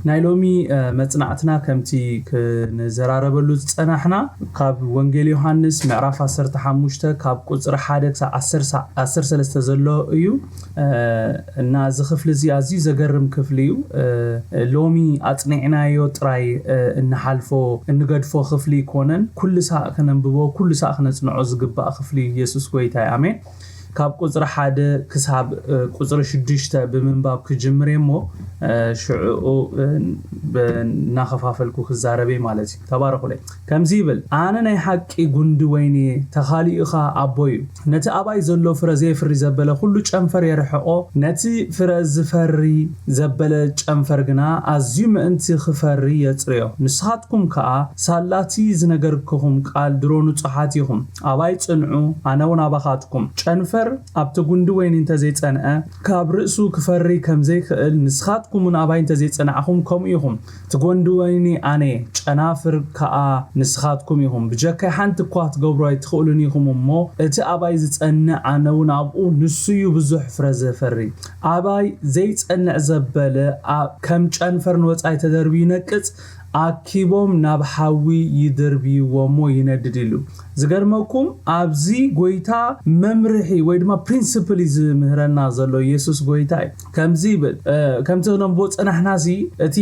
ናይ ሎሚ መፅናዕትና ከምቲ ክንዘራረበሉ ዝፀናሕና ካብ ወንጌል ዮሃንስ ምዕራፍ ዓሰርተ ሓሙሽተ ካብ ቁፅሪ ሓደ ክሳብ ዓሰርተ ሰለስተ ዘሎ እዩ። እና እዚ ክፍሊ እዚ ኣዝዩ ዘገርም ክፍሊ እዩ። ሎሚ ኣፅኒዕናዮ ጥራይ እንሓልፎ እንገድፎ ክፍሊ ኣይኮነን። ኩሉ ሳዕ ክነንብቦ ኩሉ ሳዕ ክነፅንዖ ዝግባእ ክፍሊ እዩ። ኢየሱስ ጎይታ እዩ። ኣሜን። ካብ ቁፅሪ ሓደ ክሳብ ቁፅሪ ሽዱሽተ ብምንባብ ክጅምር እየ እሞ ሽዕኡ እናኸፋፈልኩ ክዛረብ እየ ማለት እዩ። ተባረኹለይ። ከምዚ ይብል፣ ኣነ ናይ ሓቂ ጉንዲ ወይኒ እየ፣ ተኻሊኡ ኸኣ ኣቦይ እዩ። ነቲ ኣባይ ዘሎ ፍረ ዘየፍሪ ዘበለ ኩሉ ጨንፈር የርሕቖ፣ ነቲ ፍረ ዝፈሪ ዘበለ ጨንፈር ግና ኣዝዩ ምእንቲ ክፈሪ የጽርዮ። ንስኻትኩም ከኣ ሳላቲ ዝነገርኩኹም ቃል ድሮ ንጹሓት ኢኹም። ኣባይ ጽንዑ፣ ኣነ እውን ኣባኻትኩም። ጨንፈር ኣብቲ ጉንዲ ወይኒ እንተ ዘይጸንዐ፣ ካብ ርእሱ ክፈሪ ከም ዘይክእል፣ ንስኻትኩም እውን ኣባይ እንተ ዘይጸናዕኹም ከምኡ ኢኹም። እቲ ጎንዲ ወይኒ ኣነ እየ፣ ጨናፍር ከኣ ንስኻትኩም ኢኹም። ብጀካይ ሓንቲ እኳ ክትገብሩ ኣይትኽእሉን ኢኹም እሞ፣ እቲ ኣባይ ዝጸንዕ ኣነ እውን ኣብኡ፣ ንሱ እዩ ብዙሕ ፍረ ዘፈሪ። ኣባይ ዘይጸንዕ ዘበለ፣ ኣ-፣ ከም ጨንፈር ንወጻኢ ተደርብዩ ይነቅጽ፣ ኣኪቦም ናብ ሓዊ ይድርብይዎ እሞ ይነድድ ኢሉ። ዝገርመኩም ኣብዚ ጎይታ መምርሒ ወይ ድማ ፕሪንስፕል እዩ ዝምህረና ዘሎ። ኢየሱስ ጎይታ እዩ። ከምዚ ይብል፣ እ፣ ከምቲ ክነንብቦ ዝጸናሕና እዚ፣ እቲ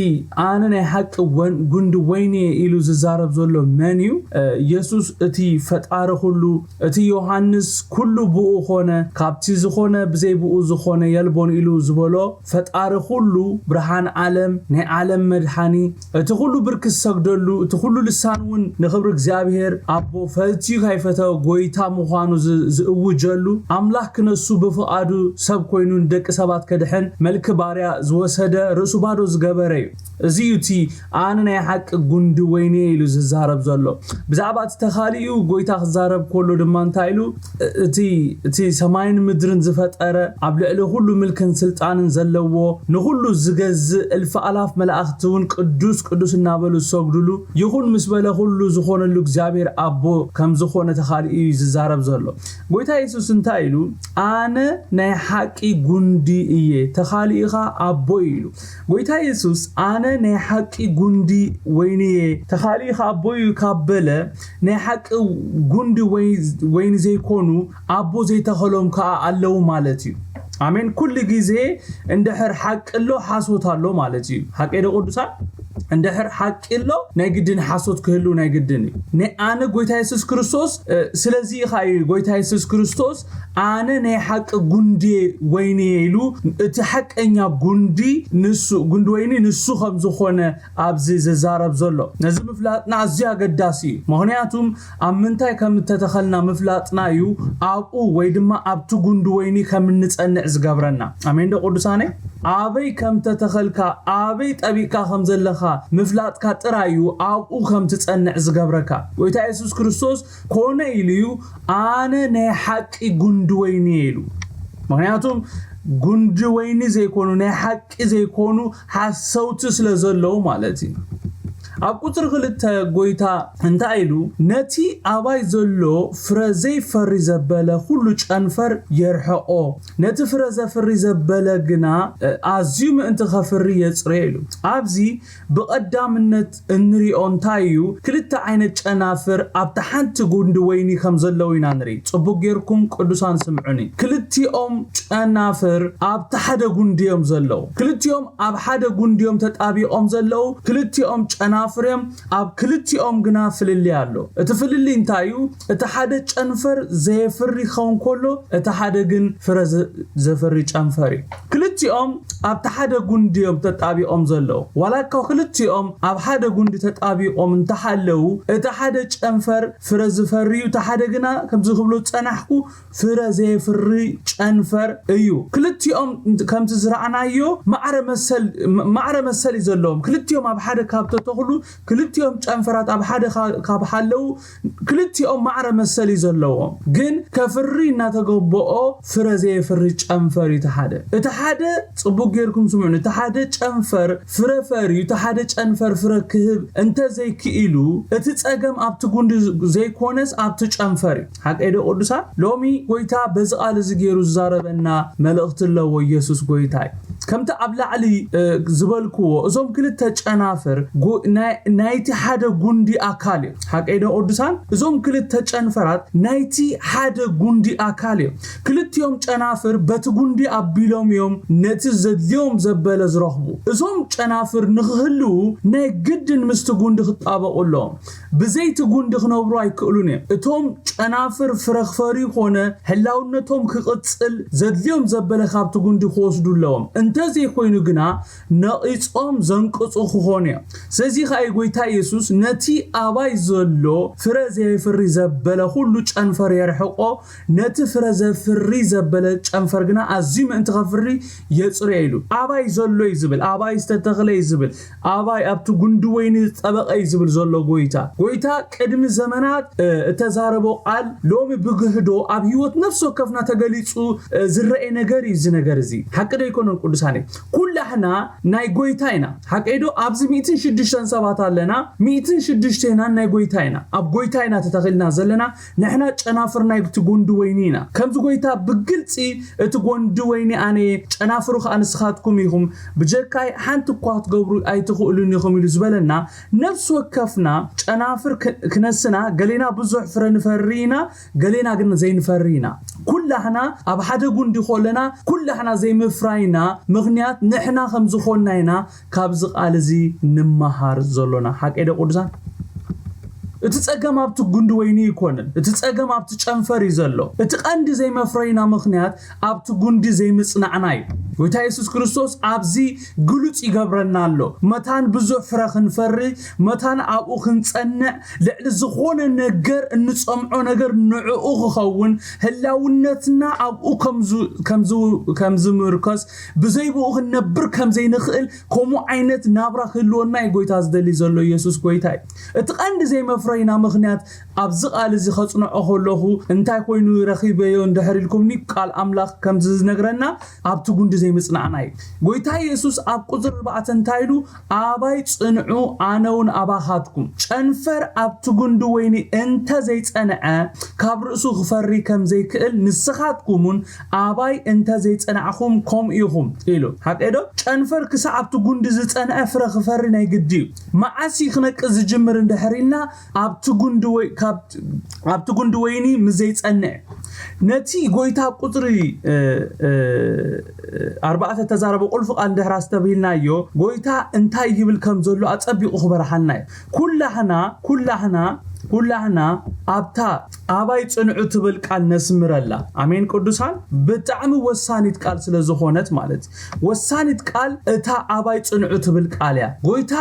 ኣነ ናይ ሓቂ ወን-፣ ጉንዲ ወይኒ እየ ኢሉ ዝዛረብ ዘሎ መን እዩ? እ፣ ኢየሱስ እቲ ፈጣሪ ኩሉ፣ እቲ ዮሃንስ ኩሉ ብኡ ኾነ፣ ካብቲ ዝኾነ ብዘይ ብኡ ዝኾነ የልቦን ኢሉ ዝበሎ ፈጣሪ ኩሉ፣ ብርሃን ዓለም፣ ናይ ዓለም መድሓኒ፣ እቲ ኩሉ ብርኪ ዝሰግደሉ፣ እቲ ኩሉ ልሳን እውን ንኽብሪ እግዚኣብሔር ኣቦ ፈልጥዩ ካይፈተወ ጎይታ ምዃኑ ዝ-፣ ዝእውጀሉ፣ ኣምላኽ ክነሱ ብፍቓዱ ሰብ ኮይኑ ንደቂ ሰባት ከድሕን መልኪ ባርያ ዝወሰደ፣ ርእሱ ባዶ ዝገበረ እዩ። እዚ እዩ እቲ ኣነ ናይ ሓቂ ጉንዲ ወይኒ እየ ኢሉ ዝዛረብ ዘሎ። ብዛዕባ እቲ ተኻሊኡ ጎይታ ክዛረብ ከሎ ድማ እንታይ ኢሉ? እቲ፣ እቲ ሰማይን ምድርን ዝፈጠረ፣ ኣብ ልዕሊ ኩሉ ምልክን ስልጣንን ዘለዎ፣ ንኹሉ ዝገዝእ፣ እልፊ ኣላፍ መላእኽቲ እውን ቅዱስ ቅዱስ እናበሉ ዝሰግዱሉ፣ ይኹን ምስ በለ ኩሉ ዝኾነሉ እግዚኣብሔር ኣቦ ከም ዝኾነ ተኻሊኡ እዩ ዝዛረብ ዘሎ። ጎይታ የሱስ እንታይ ኢሉ? ኣነ ናይ ሓቂ ጉንዲ እየ፣ ተኻሊኡ ኸኣ ኣቦ እዩ ኢሉ። ጎይታ የሱስ ኣነ ናይ ሓቂ ጉንዲ ወይኒ እየ፣ ተኻሊኡ ኸኣ ኣቦ እዩ ካብ በለ፣ ናይ ሓቂ ጉንዲ ወይ-፣ ወይኒ ዘይኮኑ ኣቦ ዘይተኸሎም ከኣ ኣለዉ ማለት እዩ። ኣሜን። ኩሉ ግዜ እንድሕር ሓቂ ኣሎ፣ ሓሶት ኣሎ ማለት እዩ። ሓቂ ዶ ቅዱሳን? እንድሕር ሓቂ ኣሎ፣ ናይ ግድን ሓሶት ክህሉ ናይ ግድን እዩ። ናይ ኣነ ጎይታ የሱስ ክርስቶስ፣ እ፣ ስለዚ ኢኻ እዩ ጎይታ የሱስ ክርስቶስ ኣነ ናይ ሓቂ ጉንዲ ወይኒ እየ ኢሉ፣ እቲ ሓቀኛ ጉንዲ ንሱ፣ ጉንዲ ወይኒ ንሱ ከም ዝኾነ ኣብዚ ዝዛረብ ዘሎ። ነዚ ምፍላጥና ኣዝዩ ኣገዳሲ እዩ። ምኽንያቱም ኣብ ምንታይ ከም እተተኸልና ምፍላጥና እዩ ኣብኡ ወይ ድማ ኣብቲ ጉንዲ ወይኒ ከም እንጸንዕ ዝገብረና። ኣሜን ዶ ቅዱሳነይ? ኣበይ ከም ተተኸልካ፣ ኣበይ ጠቢቕካ ከም ዘለኻ ምፍላጥካ ጥራይ እዩ ኣብኡ ከም ትጸንዕ ዝገብረካ። ጎይታ የሱስ ክርስቶስ ኮነ ኢሉ እዩ፣ ኣነ ናይ ሓቂ ጉንዲ ወይኒ እየ ኢሉ። ምኽንያቱም ጉንዲ ወይኒ ዘይኮኑ፣ ናይ ሓቂ ዘይኮኑ ሓሰውቲ ስለ ዘለዉ ማለት እዩ። ኣብ ቁጽሪ ክልተ ጎይታ እንታይ ኢሉ? ነቲ ኣባይ ዘሎ ፍረ ዘይፈሪ ዘበለ ኩሉ ጨንፈር የርሕቆ፣ ነቲ ፍረ ዘፍሪ ዘበለ ግና፣ እ፣ ኣዝዩ ምእንቲ ኸፍሪ የጽርዮ ኢሉ። ኣብዚ ብቐዳምነት እንሪኦ እንታይ እዩ? ክልተ ዓይነት ጨናፍር ኣብቲ ሓንቲ ጉንዲ ወይኒ ከም ዘለዉ ኢና ንርኢ። ጽቡቕ ጌርኩም ቅዱሳን ስምዑኒ። ክልቲኦም ጨናፍር ኣብቲ ሓደ ጉንዲ እዮም ዘለዉ። ክልቲኦም ኣብ ሓደ ጉንዲ እዮም ተጣቢቖም ዘለዉ። ክልቲኦም ጨናፍር እዮም። ኣብ ክልቲኦም ግና ፍልልይ ኣሎ። እቲ ፍልልይ እንታይ እዩ? እቲ ሓደ ጨንፈር ዘየፍሪ ክኸውን ከሎ፣ እቲ ሓደ ግን ፍረ ዘ-፣ ዘፍሪ ጨንፈር እዩ። ክልቲኦም ኣብቲ ሓደ ጉንዲ እዮም ተጣቢቖም ዘለዉ። ዋላ እኳ ክልቲኦም ኣብ ሓደ ጉንዲ ተጣቢቖም እንተሃለዉ፣ እቲ ሓደ ጨንፈር ፍረ ዝፈሪ እዩ፣ እቲ ሓደ ግና ከምዚ ክብሎ ዝጸናሕኩ ፍረ ዘየፍሪ ጨንፈር እዩ። ክልቲኦም ከምቲ ዝረኣናዮ ማዕረ መሰል፣ ማዕረ መሰል እዩ ዘለዎም። ክልቲኦም ኣብ ሓደ ካብ ተተኽሉ፣ ክልቲኦም ጨንፈራት ኣብ ሓደ ካ-፣ ካብ ሃለዉ፣ ክልቲኦም ማዕረ መሰል እዩ ዘለዎም። ግን ከፍሪ እናተገበኦ ፍረ ዘየፍሪ ጨንፈር እዩ እቲ ሓደ። እቲ ሓደ፣ ጽቡቕ ጌርኩም ስምዑኒ፣ እቲ ሓደ ጨንፈር ፍረ ፈርዩ፣ እቲ ሓደ ጨንፈር ፍረ ክህብ እንተዘይክኢሉ፣ እቲ ጸገም ኣብቲ ጉንዲ ዘይኮነስ ኣብቲ ጨንፈር እዩ። ሓቀይ ዶ ቅዱሳን? ሎሚ ጎይታ በዚ ቃል እዚ ገይሩ ዝዛረበና መልእኽቲ ኣለዎ። ኢየሱስ ጎይታ እዩ። ከምቲ ኣብ ላዕሊ ዝበልክዎ፣ እዞም ክልተ ጨናፍር ናይቲ ሓደ ጉንዲ ኣካል እዮም። ሓቀይዶ ቅዱሳን? እዞም ክልተ ጨንፈራት ናይቲ ሓደ ጉንዲ ኣካል እዮም። ክልቲኦም ጨናፍር በቲ ጉንዲ ኣቢሎም እዮም ነቲ ዘድልዮም ዘበለ ዝረኽቡ። እዞም ጨናፍር ንክህልዉ ናይ ግድን ምስቲ ጉንዲ ክጣበቑ ኣለዎም። ብዘይቲ ጉንዲ ክነብሩ ኣይክእሉን እዮም። እቶም ጨናፍር ፍረ ክፈርዩ ኮነ ህላውነቶም ክቕጽል ዘድልዮም ዘበለ ካብቲ ጉንዲ ክወስዱ ኣለዎም። እንተዘይኮይኑ ግና ነቒጾም ዘንቅጹ ክኾኑ እዮም። ስለዚ ከኣ ጎይታ ኢየሱስ ነቲ ኣባይ ዘሎ ፍረ ዘየፍሪ ዘበለ ኩሉ ጨንፈር የርሕቆ፣ ነቲ ፍረ ዘፍሪ ዘበለ ጨንፈር ግና ኣዝዩ ምእንቲ ከፍሪ የጽርዮ ኢሉ። ኣባይ ዘሎ እዩ ዝብል፣ ኣባይ ዝተተኽለ እዩ ዝብል፣ ኣባይ ኣብቲ ጉንዲ ወይኒ ዝጠበቐ እዩ ዝብል ዘሎ ጎይታ። ጎይታ ቅድሚ ዘመናት እተዛረቦ ቃል ሎሚ ብግህዶ ኣብ ህይወት ነፍሲ ወከፍና ተገሊጹ ዝረኤ ነገር እዩ። እዚ ነገር እዚ ሓቂ ዶ ኣይኮነን ቅዱሳን? ኩላሕና ናይ ጎይታ ኢና። ሓቂ ዶ? ኣብዚ ሚእትን ሽዱሽተን ሰባት ኣለና። ሚእትን ሽዱሽተና ናይ ጎይታ ኢና። ኣብ ጎይታ ኢና ተተኺልና ዘለና። ንሕና ጨናፍር ናይቲ ጎንዲ ወይኒ ኢና። ከምዚ ጎይታ ብግልጺ እቲ ጎንዲ ወይኒ ኣነ እየ፣ ጨናፍሩ ከኣ ንስኻትኩም ኢኹም፣ ብጀካይ ሓንቲ እኳ ክትገብሩ ኣይትኽእሉን ኢኹም ኢሉ ዝበለና፣ ነፍሲ ወከፍና ጨናፍር ክነስና፣ ገሌና ብዙሕ ፍረ ንፈሪ ኢና፣ ገሌና ግን ዘይንፈሪ ኢና። ኩላህና ኣብ ሓደ ጉንዲ ኮለና ኩላህና ዘይምፍራይና ምኽንያት ንሕና ከም ዝኾንና ኢና ካብዚ ቃል እዚ ንመሃር ዘሎና። ሓቀይ ዶ ቅዱሳን? እቲ ጸገም ኣብቲ ጉንዲ ወይኒ ይኮንን፣ እቲ ጸገም ኣብቲ ጨንፈር እዩ ዘሎ። እቲ ቀንዲ ዘይመፍረይና ምኽንያት ኣብቲ ጉንዲ ዘይምጽናዕና እዩ። ጎይታ የሱስ ክርስቶስ ኣብዚ ግሉጽ ይገብረና ኣሎ። መታን ብዙሕ ፍረ ክንፈሪ፣ መታን ኣብኡ ክንጸንዕ፣ ልዕሊ ዝኾነ ነገር እንጸምዖ ነገር ንዕኡ ክኸውን፣ ህላውነትና ኣብኡ ከም ዝምርከስ፣ ብዘይ ብኡ ክንነብር ከም ዘይንኽእል፣ ከምኡ ዓይነት ናብራ ክህልወና እዩ ጎይታ ዝደሊ ዘሎ። ኢየሱስ ጎይታ እዩ። እቲ ቀንዲ ዘይመፍረይና ምኽንያት ኣብዚ ቃል እዚ ከጽንዖ ከለኹ እንታይ ኮይኑ ረኺበዮ እንድሕር ኢልኩምኒ፣ ቃል ኣምላኽ ከምዚ ዝነግረና ኣብቲ ጉንዲ ዘይምጽናዕና እዩ። ጎይታ ኢየሱስ ኣብ ቁጽሪ ኣርባዕተ እንታይ ኢሉ? ኣባይ ጽንዑ ኣነ እውን ኣባኻትኩም። ጨንፈር ኣብቲ ጉንዲ ወይኒ እንተ ዘይጸንዐ ካብ ርእሱ ክፈሪ ከም ዘይክእል ንስኻትኩም እውን ኣባይ እንተ ዘይጸናዕኹም ከምኡ ኢኹም ኢሉ። ሓቂ ዶ? ጨንፈር ክሳዕ ኣብቲ ጉንዲ ዝጸንዐ ፍረ ክፈሪ ናይ ግዲ እዩ። መዓስ እዩ ክነቅጽ ዝጅምር እንድሕር ኢልና ኣብቲ ጉንዲ ወይ ካብ ኣብቲ ጉንዲ ወይኒ ምስ ዘይጸንዕ ነቲ ጎይታ ቁጽሪ ኣርባዕተ ተዛረበ ቁልፊ ቃል እንድሕር ኣስተብሂልናዮ ጎይታ እንታይ ይብል ከም ዘሎ ኣጸቢቑ ክበርሓልና እዩ። ኩላህና ኩላህና ኩላህና ኣብታ ኣባይ ጽንዑ ትብል ቃል ነስምረላ። ኣሜን ቅዱሳን፣ ብጣዕሚ ወሳኒት ቃል ስለ ዝኾነት ማለት ወሳኒት ቃል እታ ኣባይ ጽንዑ ትብል ቃል እያ። ጎይታ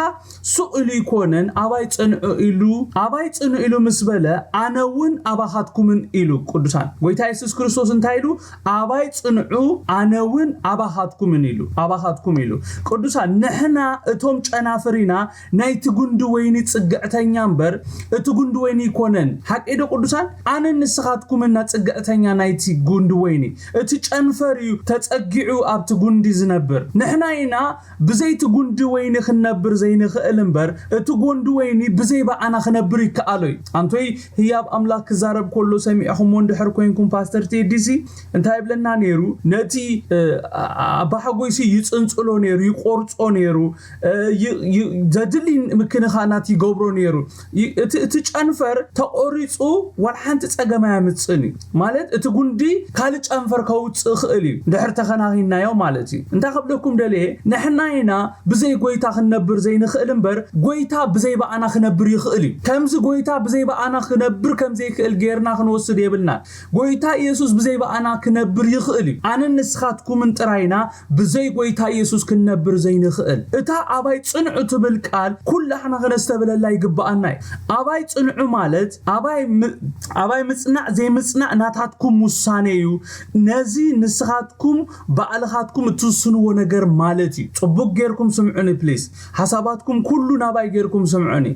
ሱቕ ኢሉ ይኮነን ኣባይ ጽንዑ ኢሉ ኣባይ ጽንዑ ኢሉ ምስ በለ ኣነ እውን ኣባኻትኩምን ኢሉ። ቅዱሳን፣ ጎይታ የሱስ ክርስቶስ እንታይ ኢሉ? ኣባይ ጽንዑ ኣነ እውን ኣባኻትኩምን ኢሉ ኣባኻትኩም ኢሉ። ቅዱሳን፣ ንሕና እቶም ጨናፍር ኢና ናይቲ ጉንዲ ወይኒ ጽግዕተኛ እምበር እቲ ጉንዲ ወይኒ ይኮነን። ሓቂ ዶ ቅዱሳን? ኣነን ንስኻትኩምና ጽግዕተኛ ናይቲ ጉንዲ ወይኒ። እቲ ጨንፈር እዩ ተጸጊዑ ኣብቲ ጉንዲ ዝነብር። ንሕና ኢና ብዘይቲ ጉንዲ ወይኒ ክንነብር ዘይንኽእል እምበር እቲ ጎንዲ ወይኒ ብዘይ በኣና ክነብር ይከኣሎ እዩ። ኣንቶይ ህያብ ኣምላኽ ክዛረብ ከሎ ሰሚዕኹሞ እንድሕር ኮይንኩም ፓስተር ቴዲሲ እንታይ ይብለና ነይሩ? ነቲ ኣባሓጎይሲ ይጽንጽሎ ነይሩ፣ ይቆርጾ ነይሩ፣ ዘድሊ ምክንኻናት ይገብሮ ነይሩ። እቲ ጨንፈር ተቆሪጹ ዋላ ሓንቲ ጸገም ኣያምጽን እዩ። ማለት እቲ ጉንዲ ካልእ ጨንፈር ከውጽእ ይኽእል እዩ እንድሕር ተኸናኺናዮ ማለት እዩ። እንታይ ከብለኩም ደልየ? ንሕና ኢና ብዘይ ጎይታ ክንነብር ዘይንኽእል እምበር ጎይታ ብዘይ በኣና ክነብር ይኽእል እዩ። ከምዚ ጎይታ ብዘይ በኣና ክነብር ከም ዘይክእል ጌርና ክንወስድ የብልናን። ጎይታ ኢየሱስ ብዘይ በኣና ክነብር ይኽእል እዩ። ኣነን ንስኻትኩምን ጥራይና ብዘይ ጎይታ ኢየሱስ ክንነብር ዘይንኽእል። እታ ኣባይ ጽንዑ ትብል ቃል ኩላሕና ክነስተብለላ ይግብኣና እዩ። ኣባይ ጽንዑ ማለት ኣባይ ምጽናዕ ዘይምጽናዕ ናታትኩም ውሳኔ እዩ። ነዚ ንስኻትኩም ባዕልኻትኩም እትውስንዎ ነገር ማለት እዩ። ጽቡቅ ጌርኩም ስምዑኒ ፕሊስ። ሓሳባትኩም ኩሉ ናባይ ጌርኩም ስምዑኒ።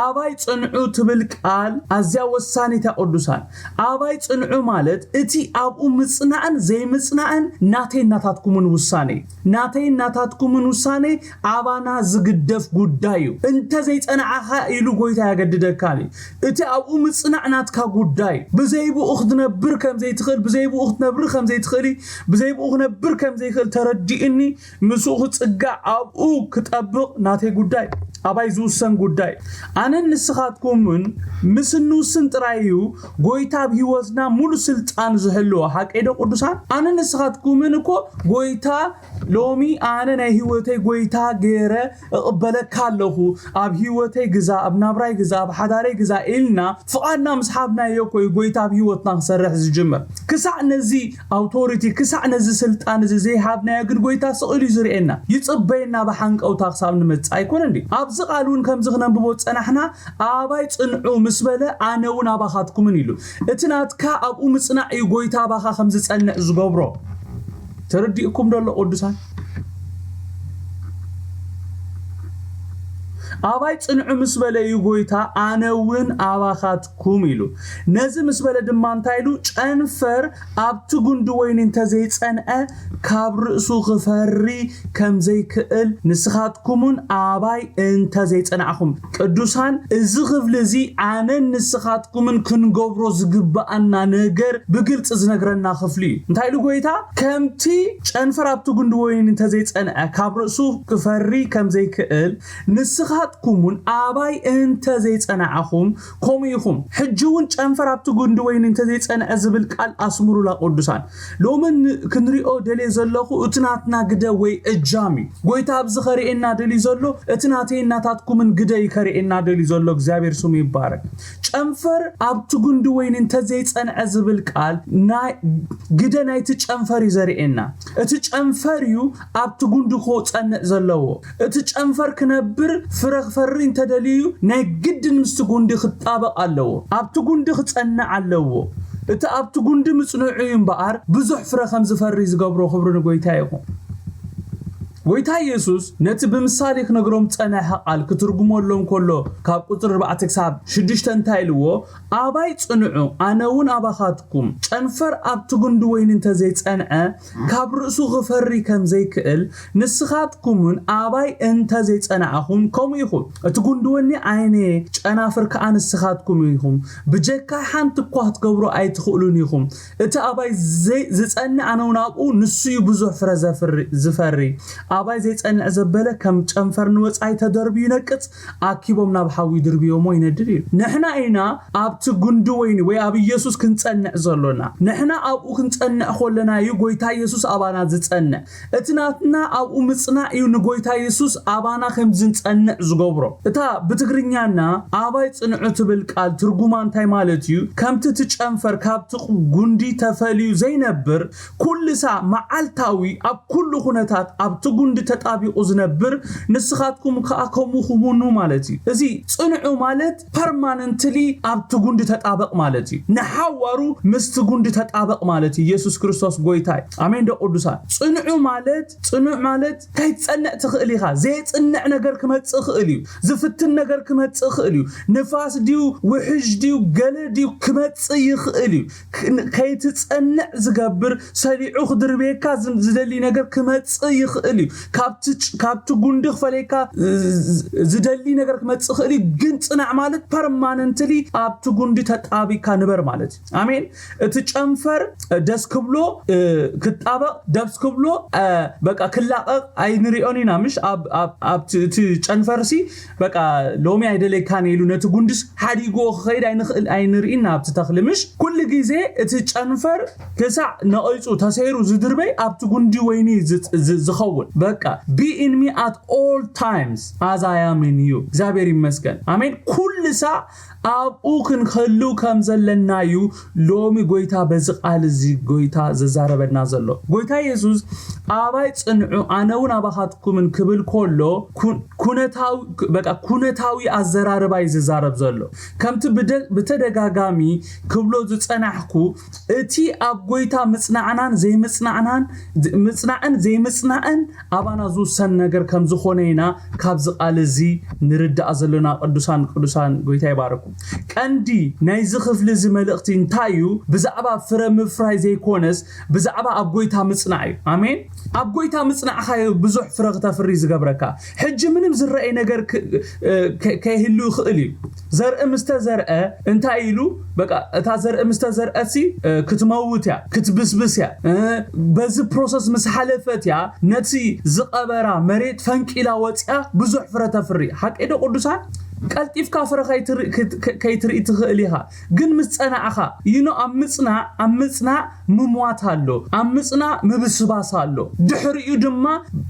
ኣባይ ጽንዑ ትብል ቃል ኣዝያ ወሳኒት እያ ቅዱሳን። ኣባይ ጽንዑ ማለት እቲ ኣብኡ ምጽናዕን ዘይምጽናዕን ናተይ ናታትኩምን ውሳኔ እዩ። ናተይ ናታትኩምን ውሳኔ ኣባና ዝግደፍ ጉዳይ እዩ። እንተ ዘይጸናዕኻ ኢሉ ጎይታ ያገድደካን እዩ። እቲ ኣብኡ ምጽናዕ ናትካ ጉዳይ። ብዘይ ብኡ ክትነብር ከም ዘይትኽእል፣ ብዘይ ብኡ ክትነብር ከም ዘይትኽእሊ፣ ብዘይ ብኡ ክነብር ከም ዘይክእል ተረዲእኒ፣ ምስኡ ክጽጋዕ፣ ኣብኡ ክጠብቕ ናተይ ጉዳይ፣ ኣባይ ዝውሰን ጉዳይ። ኣነን ንስኻትኩምን ምስ እንውስን ጥራይ እዩ ጎይታ ኣብ ህይወትና ሙሉ ስልጣን ዝህልዎ። ሓቀይ ዶ ቅዱሳን? ኣነን ንስኻትኩምን እኮ ጎይታ ሎሚ ኣነ ናይ ህይወተይ ጎይታ ገይረ እቕበለካ ኣለኹ፣ ኣብ ህይወተይ ግዛ፣ ኣብ ናብራይ ግዛ፣ ኣብ ሓዳረይ ግዛ ኢልና ፍቓድና ምስ ሓብናዮ እኮ እዩ ጎይታ ኣብ ህይወትና ክሰርሕ ዝጅምር። ክሳዕ ነዚ ኣውቶሪቲ፣ ክሳዕ ነዚ ስልጣን እዚ ዘይሃብናዮ ግን ጎይታ ስቕ ኢሉ እዩ ዝርእየና። ይጽበየና ብሓንቀውታ ክሳብ ንመጽእ ኣይኮነን ድዩ? ኣብዚ ቃል እውን ከምዚ ክነንብቦ ዝጸናሕና ኣባይ ጽንዑ ምስ በለ ኣነ እውን ኣባኻትኩምን ኢሉ። እቲ ናትካ ኣብኡ ምጽናዕ እዩ ጎይታ ኣባኻ ከም ዝጸንዕ ዝገብሮ። ተረዲእኩም ዶ ኣሎ ቅዱሳን? ኣባይ ጽንዑ ምስ በለ እዩ ጎይታ ኣነ እውን ኣባኻትኩም ኢሉ። ነዚ ምስ በለ ድማ እንታይ ኢሉ? ጨንፈር ኣብቲ ጉንዲ ወይኒ እንተዘይጸንዐ ካብ ርእሱ ክፈሪ ከም ዘይክእል ንስኻትኩምን ኣባይ እንተዘይጸናዕኹም። ቅዱሳን፣ እዚ ክፍሊ እዚ ኣነን ንስኻትኩምን ክንገብሮ ዝግብኣና ነገር ብግልጺ ዝነግረና ክፍሊ እዩ። እንታይ ኢሉ ጎይታ? ከምቲ ጨንፈር ኣብቲ ጉንዲ ወይኒ እንተዘይጸንዐ ካብ ርእሱ ክፈሪ ከም ዘይክእል ንስኻትኩም እውን ኣባይ እንተ ዘይጸናዕኹም ከምኡ ኢኹም። ሕጂ እውን ጨንፈር ኣብቲ ጉንዲ ወይኒ እንተ ዘይጸንዐ ዝብል ቃል ኣስምሩላ ቅዱሳን። ሎሚ ን-፣ ክንሪኦ ደልየ ዘለኹ እቲ ናትና ግደ ወይ እጃም እዩ። ጎይታ ኣብዚ ከርእየና ደልዩ ዘሎ እቲ ናተይ እናታትኩምን ግደ እዩ ከርእየና ደልዩ ዘሎ። እግዚኣብሔር ስሙ ይባረክ። ጨንፈር ኣብቲ ጉንዲ ወይኒ እንተ ዘይጸንዐ ዝብል ቃል ናይ ግደ ናይቲ ጨንፈር እዩ ዘርእየና። እቲ ጨንፈር እዩ ኣብቲ ጉንዲ ክጸንዕ ዘለዎ። እቲ ጨንፈር ክነብር ፍረ ክፈሪ እንተደልዩ ናይ ግድን ምስቲ ጉንዲ ክጣበቕ ኣለዎ። ኣብቲ ጉንዲ ክጸንዕ ኣለዎ። እቲ ኣብቲ ጉንዲ ምጽንዑ እዩ እምበኣር ብዙሕ ፍረ ከም ዝፈሪ ዝገብሮ። ክብሪ ንጎይታ ይኹን። ጎይታ ኢየሱስ ነቲ ብምሳሌ ክነግሮም ዝጸንሐ ቃል ክትርጉመሎም ከሎ ካብ ቁጽሪ ኣርባዕተ ክሳብ ሽዱሽተ እንታይ ኢልዎ? ኣባይ ጽንዑ፣ ኣነ እውን ኣባኻትኩም። ጨንፈር ኣብቲ ጉንዲ ወይኒ እንተ ዘይጸንዐ ካብ ርእሱ ክፈሪ ከም ዘይክእል ንስኻትኩምን ኣባይ እንተ ዘይጸናዕኹም ከምኡ ኢኹም። እቲ ጉንዲ ወይኒ ኣነ፣ ጨናፍር ከኣ ንስኻትኩም ኢኹም። ብጀካይ ሓንቲ እኳ ክትገብሩ ኣይትኽእሉን ኢኹም። እቲ ኣባይ ዘይ-፣ ዝጸንዕ ኣነ እውን ኣብኡ ንሱ እዩ ብዙሕ ፍረ ዘፍሪ-፣ ዝፈሪ። ኣባይ ዘይጸንዕ ዘበለ ከም ጨንፈር ንወጻኢ ተደርብዩ ይነቅጽ፣ ኣኪቦም ናብ ሓዊ ድርብዮሞ ይነድድ እዩ። ንሕና ኢና ኣብቲ ጉንዲ ወይኒ ወይ ኣብ ኢየሱስ ክንጸንዕ ዘሎና። ንሕና ኣብኡ ክንጸንዕ ከለና እዩ ጎይታ ኢየሱስ ኣባና ዝጸንዕ። እቲ ናትና ኣብኡ ምጽናዕ እዩ ንጎይታ የሱስ ኣባና ከም ዝንጸንዕ ዝገብሮ። እታ ብትግርኛና ኣባይ ጽንዑ ትብል ቃል ትርጉማ እንታይ ማለት እዩ? ከምቲ እቲ ጨንፈር ካብቲ ጉንዲ ተፈልዩ ዘይነብር፣ ኩሉ ሳዕ መዓልታዊ ኣብ ኩሉ ኩነታት ኣብቲ ጉንዲ ተጣቢቑ ዝነብር፣ ንስኻትኩም ከኣ ከምኡ ኩኑ ማለት እዩ። እዚ ጽንዑ ማለት ፐርማነንትሊ ኣብቲ ጉንዲ ተጣበቕ ማለት እዩ። ንሓዋሩ ምስቲ ጉንዲ ተጣበቕ ማለት እዩ። ኢየሱስ ክርስቶስ ጎይታ እዩ። ኣሜን ዶ ቅዱሳን? ጽንዑ ማለት፣ ጽኑዕ ማለት ከይትጸንዕ ትኽእል ኢኻ። ዘየጽንዕ ነገር ክመጽእ ይኽእል እዩ። ዝፍትን ነገር ክመጽእ ይኽእል እዩ። ንፋስ ድዩ፣ ውሕጅ ድዩ፣ ገለ ድዩ ክመጽእ ይኽእል እዩ። ክ-፣ ከይትጸንዕ ዝገብር፣ ሰሊዑ ክድርብየካ ዝ-፣ ዝደሊ ነገር ክመጽእ ይኽእል እዩ። ካብቲ ጭ-፣ ካብቲ ጉንዲ ክፈለየካ ዝ-፣ ዝ-፣ ዝደሊ ነገር ክመጽእ ይኽእል እዩ። ግን ጽናዕ ማለት ፐርማነንትሊ ኣብቲ ጉንዲ ተጣቢካ ንበር ማለት እዩ። ኣሜን። እቲ ጨንፈር ደስ ክብሎ፣ እ፣ ክጣበቕ፣ ደስ ክብሎ፣ እ፣ በቃ ክላቐቕ ኣይንሪኦን ኢና። ምሽ ኣብ፣ ኣብ፣ ኣብቲ፣ እቲ ጨንፈርሲ በቃ ሎሚ ኣይደለይካን ኢሉ ነቲ ጉንድስ ሓዲግዎ ክኸይድ ኣይንኽእል፣ ኣይንርኢን ኣብቲ ተኽሊ። ምሽ ኩሉ ግዜ እቲ ጨንፈር ክሳዕ ነቒጹ ተሰይሩ ዝድርበይ ኣብቲ ጉንዲ ወይኒ ዝ-፣ ዝ-፣ ዝኸውን። በቃ be in me at all times as I am in you። እግዚኣብሔር ይመስገን። ኣሜን። ኩሉ ሳዕ ኣብኡ ክንህሉ ከም ዘለና እዩ ሎሚ ጎይታ በዚ ቃል እዚ ጎይታ ዘዛረበና ዘሎ። ጎይታ የሱስ ኣባይ ጽንዑ ኣነ እውን ኣባኻትኩምን ክብል ከሎ ኩ-፣ ኩነታዊ፣ በቃ ኩነታዊ ኣዘራርባ እዩ ዝዛረብ ዘሎ። ከምቲ ብደ-፣ ብተደጋጋሚ ክብሎ ዝጸናሕኩ እቲ ኣብ ጎይታ ምጽናዕናን ዘይምጽናዕናን፣ ምጽናዕን ዘይምጽናዕን ኣባና ዝውሰን ነገር ከም ዝኾነ ኢና ካብዚ ቃል እዚ ንርዳእ ዘለና። ቅዱሳን፣ ቅዱሳን ጎይታ ይባርኩም። ቀንዲ ናይዚ ክፍሊ እዚ መልእኽቲ እንታይ እዩ? ብዛዕባ ፍረ ምፍራይ ዘይኮነስ ብዛዕባ ኣብ ጎይታ ምጽናዕ እዩ። ኣሜን። ኣብ ጎይታ ምጽናዕኻ እዩ ብዙሕ ፍረ ክተፍሪ ዝገብረካ። ሕጂ ምንም ዝረኣይ ነገር ከይህሉ ይኽእል እዩ። ዘርኢ ምስ ተዘርአ እንታይ ኢሉ? በቃ እታ ዘርኢ ምስ ተዘርአሲ ክትመውት እያ፣ ክትብስብስ እያ። በዚ ፕሮሰስ ምስ ሓለፈት እያ ነቲ ዝቐበራ መሬት ፈንቂላ ወፂኣ ብዙሕ ፍረ ተፍሪ። ሓቂ ዶ ቅዱሳን? ቀልጢፍካ ፍረ ከይትርኢ ትኽእል ኢኻ፣ ግን ምስ ጸናዕኻ ይኖ ኣብ ምጽናዕ ኣብ ምጽናዕ ምሟት ኣሎ፣ ኣብ ምጽናዕ ምብስባስ ኣሎ። ድሕሪኡ ድማ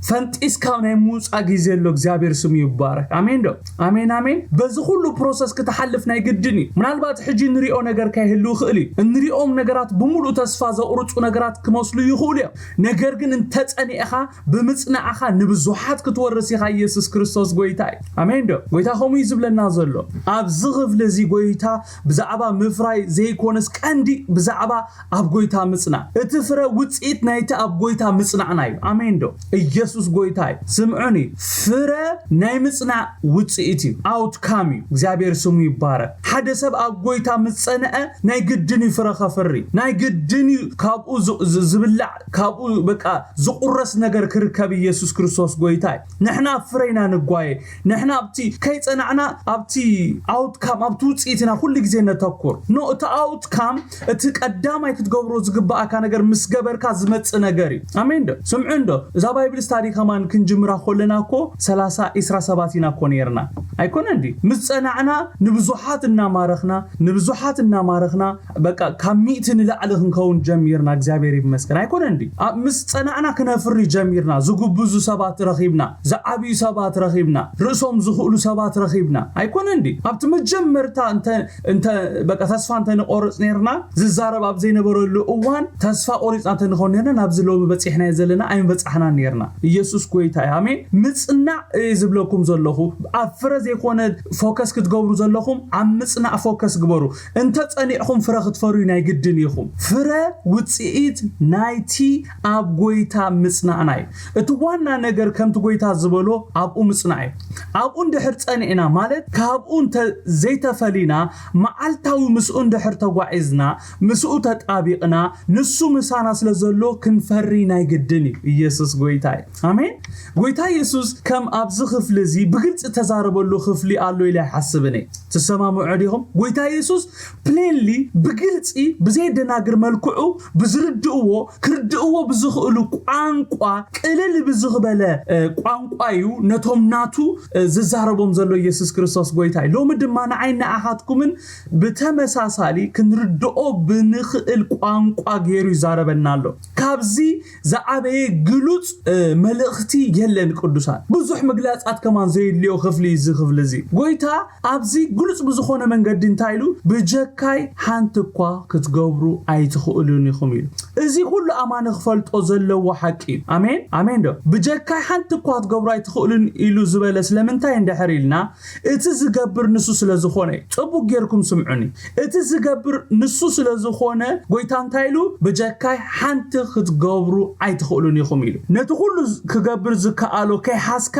ፈንጢስካ ናይ ምውጻእ ግዜ ኣሎ። እግዚኣብሔር ስሙ ይባረክ። ኣሜን ዶ? ኣሜን ኣሜን። በዚ ኩሉ ፕሮሰስ ክትሓልፍ ናይ ግድን እዩ። ምናልባት ሕጂ ንሪኦ ነገር ከይህሉ ይኽእል እዩ። እንሪኦም ነገራት ብምሉእ ተስፋ ዘቑርጹ ነገራት ክመስሉ ይኽእሉ እዮም። ነገር ግን እንተጸኒዕኻ ብምጽናዕኻ ንብዙሓት ክትወርስ ኢኻ። ኢየሱስ ክርስቶስ ጎይታ እዩ። ኣሜን ዶ? ጎይታ ከምኡ እዩ ዝብለና ዘሎ። ኣብዚ ክፍሊ እዚ ጎይታ ብዛዕባ ምፍራይ ዘይኮነስ ቀንዲ ብዛዕባ ኣብ ጎይታ ምጽናዕ። እቲ ፍረ ውጽኢት ናይቲ ኣብ ጎይታ ምጽናዕና እዩ። ኣሜን ዶ? ኢየሱስ ጎይታ እዩ። ስምዑኒ፣ ፍረ ናይ ምጽናዕ ውጽኢት እዩ፣ ኣውትካም እዩ። እግዚኣብሔር ስሙ ይባረክ። ሓደ ሰብ ኣብ ጎይታ ምጸንዐ ናይ ግድን እዩ ፍረ ከፍሪ። ናይ ግድን እዩ ካብኡ ዝብላዕ፣ ካብኡ በቃ ዝቁረስ ነገር ክርከብ። ኢየሱስ ክርስቶስ ጎይታ እዩ። ንሕና ኣብ ፍረ ኢና ንጓየ። ንሕና ኣብቲ ከይጸናዕና ኣብቲ ኣውትካም ኣብቲ ውጽኢት ኢና ኩሉ ግዜ ነተኩር። ኖ፣ እቲ ኣውትካም እቲ ቀዳማይ ክትገብሮ ዝግባኣካ ነገር ምስ ገበርካ ዝመጽእ ነገር እዩ። ኣሜን ዶ? ስምዑ እንዶ፣ እዛ ባይብል ስታዲ ከማን ክንጅምራ ከለና እኮ ሰላሳ ዒስራ ሰባት ኢና እኮ ነይርና። ኣይኮነ እንዲ? ምስ ጸናዕና ንብዙሓት እናማረኽና ንብዙሓት እናማረኽና በቃ ካብ ሚእቲ ንላዕሊ ክንከውን ጀሚርና። እግዚኣብሔር ይመስገን። ኣይኮነ እንዲ? ምስ ጸናዕና ክነፍሪ ጀሚርና። ዝጉብዙ ሰባት ረኺብና፣ ዝዓብዩ ሰባት ረኺብና፣ ርእሶም ዝኽእሉ ሰባት ረኺብና። ኣይኮነ እንዲ? ኣብቲ መጀመርታ እንተ እንተ በቃ ተስፋ እንተ ንቆርጽ ነርና፣ ዝዛረብ ኣብ ዘይነበረሉ እዋን ተስፋ ቆሪጽና እንተ ንኾን ነርና፣ ናብዚ ሎሚ በጺሕናዮ ዘለና ኣይምበጻሕናን ነርና። ኢየሱስ ጎይታ እዩ። ኣሜን። ምጽናዕ እየ ዝብለኩም ዘለኹ። ኣብ ፍረ ዘይኮነ ፎከስ ክትገብሩ ዘለኹም ኣብ ምጽናዕ ፎከስ ግበሩ። እንተ ጸኒዕኹም ፍረ ክትፈርዩ ናይ ግድን ኢኹም። ፍረ ውጽኢት ናይቲ ኣብ ጎይታ ምጽናዕና እዩ። እቲ ዋና ነገር ከምቲ ጎይታ ዝበሎ ኣብኡ ምጽናዕ እዩ። ኣብኡ እንድሕር ጸኒዕና ማለት ካብኡ እንተ ዘይተፈሊና መዓልታዊ ምስኡ እንድሕር ተጓዒዝና ምስኡ ተጣቢቕና ንሱ ምሳና ስለ ዘሎ ክንፈሪ ናይ ግድን እዩ። ኢየሱስ ጎይታ እዩ። ኣሜን። ጎይታ ኢየሱስ ከም ኣብዚ ክፍሊ እዚ ብግልጺ እተዛረበሉ ክፍሊ ኣሎ ኢለ ኣይሓስብን እየ። ትሰማምዑ ዲኹም? ጎይታ ኢየሱስ ፕሌንሊ ብግልጺ ብዘየደናግር መልክዑ ብዝርድእዎ ክርድእዎ ብዝኽእሉ ቋንቋ ቅልል ብዝኽበለ ቋንቋ እዩ ነቶም ናቱ ዝዛረቦም ዘሎ። ኢየሱስ ክርስቶስ ጎይታ እዩ። ሎሚ ድማ ንዓይ ንዓኻትኩምን ብተመሳሳሊ ክንርድኦ ብንኽእል ቋንቋ ገይሩ ይዛረበና ኣሎ። ካብዚ ዝዓበየ ግሉጽ መልእኽቲ የለን ቅዱሳን። ብዙሕ ምግላጻት ከማን ዘየድልዮ ክፍሊ እዩ እዚ ክፍሊ እዚ። ጎይታ ኣብዚ ግሉጽ ብዝኾነ መንገዲ እንታይ ኢሉ? ብጀካይ ሓንቲ እኳ ክትገብሩ ኣይትኽእሉን ኢኹም ኢሉ። እዚ ኩሉ ኣማኒ ክፈልጦ ዘለዎ ሓቂ እዩ። ኣሜን ኣሜን ዶ? ብጀካይ ሓንቲ እኳ ክትገብሩ ኣይትኽእሉን ኢሉ ዝበለ ስለምንታይ እንድሕር ኢልና እቲ ዝገብር ንሱ ስለ ዝኾነ እዩ። ጽቡቅ ጌርኩም ስምዑኒ። እቲ ዝገብር ንሱ ስለ ዝኾነ ጎይታ እንታይ ኢሉ? ብጀካይ ሓንቲ ክትገብሩ ኣይትኽእሉን ኢኹም ኢሉ። ነቲ ኩሉ ክገብር ዝከኣሎ ከይሓዝካ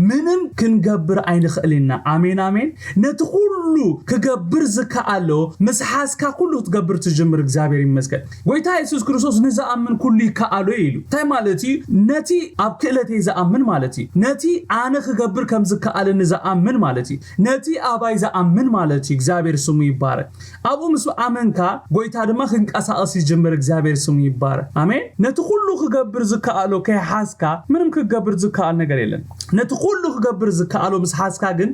ምንም ክንገብር ኣይንኽእል ኢና። ኣሜን ኣሜን። ነቲ ኩሉ ክገብር ዝከኣሎ ምስ ሓዝካ ኩሉ ክትገብር ትጅምር። እግዚኣብሔር ይመስገን። ጎይታ የሱስ ክርስቶስ ንዝኣምን ኩሉ ይከኣሎ ኢሉ። እንታይ ማለት እዩ? ነቲ ኣብ ክእለተይ ዝኣምን ማለት እዩ። ነቲ ኣነ ክገብር ከም ዝከኣለኒ ዝኣምን ማለት እዩ። ነቲ ኣባይ ዝኣምን ማለት እዩ። እግዚኣብሔር ስሙ ይባረክ። ኣብኡ ምስ ኣመንካ ጎይታ ድማ ክንቀሳቐስ ይጅምር። እግዚኣብሔር ስሙ ይባረክ። ኣሜን። ነቲ ኩሉ ክገብር ዝከኣሎ ከይሓዝካ ምንም ክገብር ዝከኣል ነገር የለን። ነቲ ኩሉ ክገብር ዝከኣሎ ምስ ሓዝካ ግን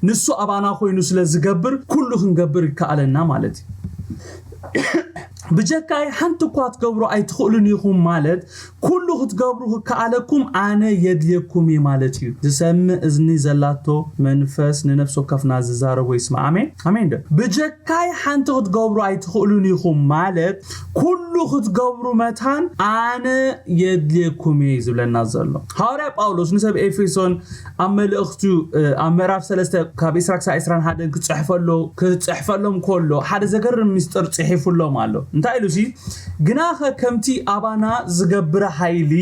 ንሱ ኣባና ኮይኑ ስለ ዝገብር ኩሉ ክንገብር ይከኣለና ማለት እዩ። ብጀካይ ሓንቲ እኳ ክትገብሩ ኣይትኽእሉን ኢኹም ማለት ኩሉ ክትገብሩ ክከኣለኩም ኣነ የድልየኩም እየ ማለት እዩ። ዝሰምዕ እዝኒ ዘላቶ መንፈስ ንነፍሲ ወከፍና ዝዛረቦ ይስማዕ። ኣሜን ኣሜን ዶ? ብጀካይ ሓንቲ ክትገብሩ ኣይትኽእሉን ኢኹም ማለት ኩሉ ክትገብሩ መታን ኣነ የድልየኩም እየ እዩ ዝብለና ዘሎ። ሃዋርያ ጳውሎስ ንሰብ ኤፌሶን ኣብ መልእኽቱ ኣብ ምዕራፍ ሰለስተ ካብ ዒስራ ክሳብ ዒስራን ሓደን ክጽሕፈሎም ከሎ ሓደ ዘገርም ምስጢር ጽሒፉሎም ኣሎ። እንታይ ኢሉ ሲ? ግናኸ ከምቲ ኣባና ዝገብረ ሓይሊ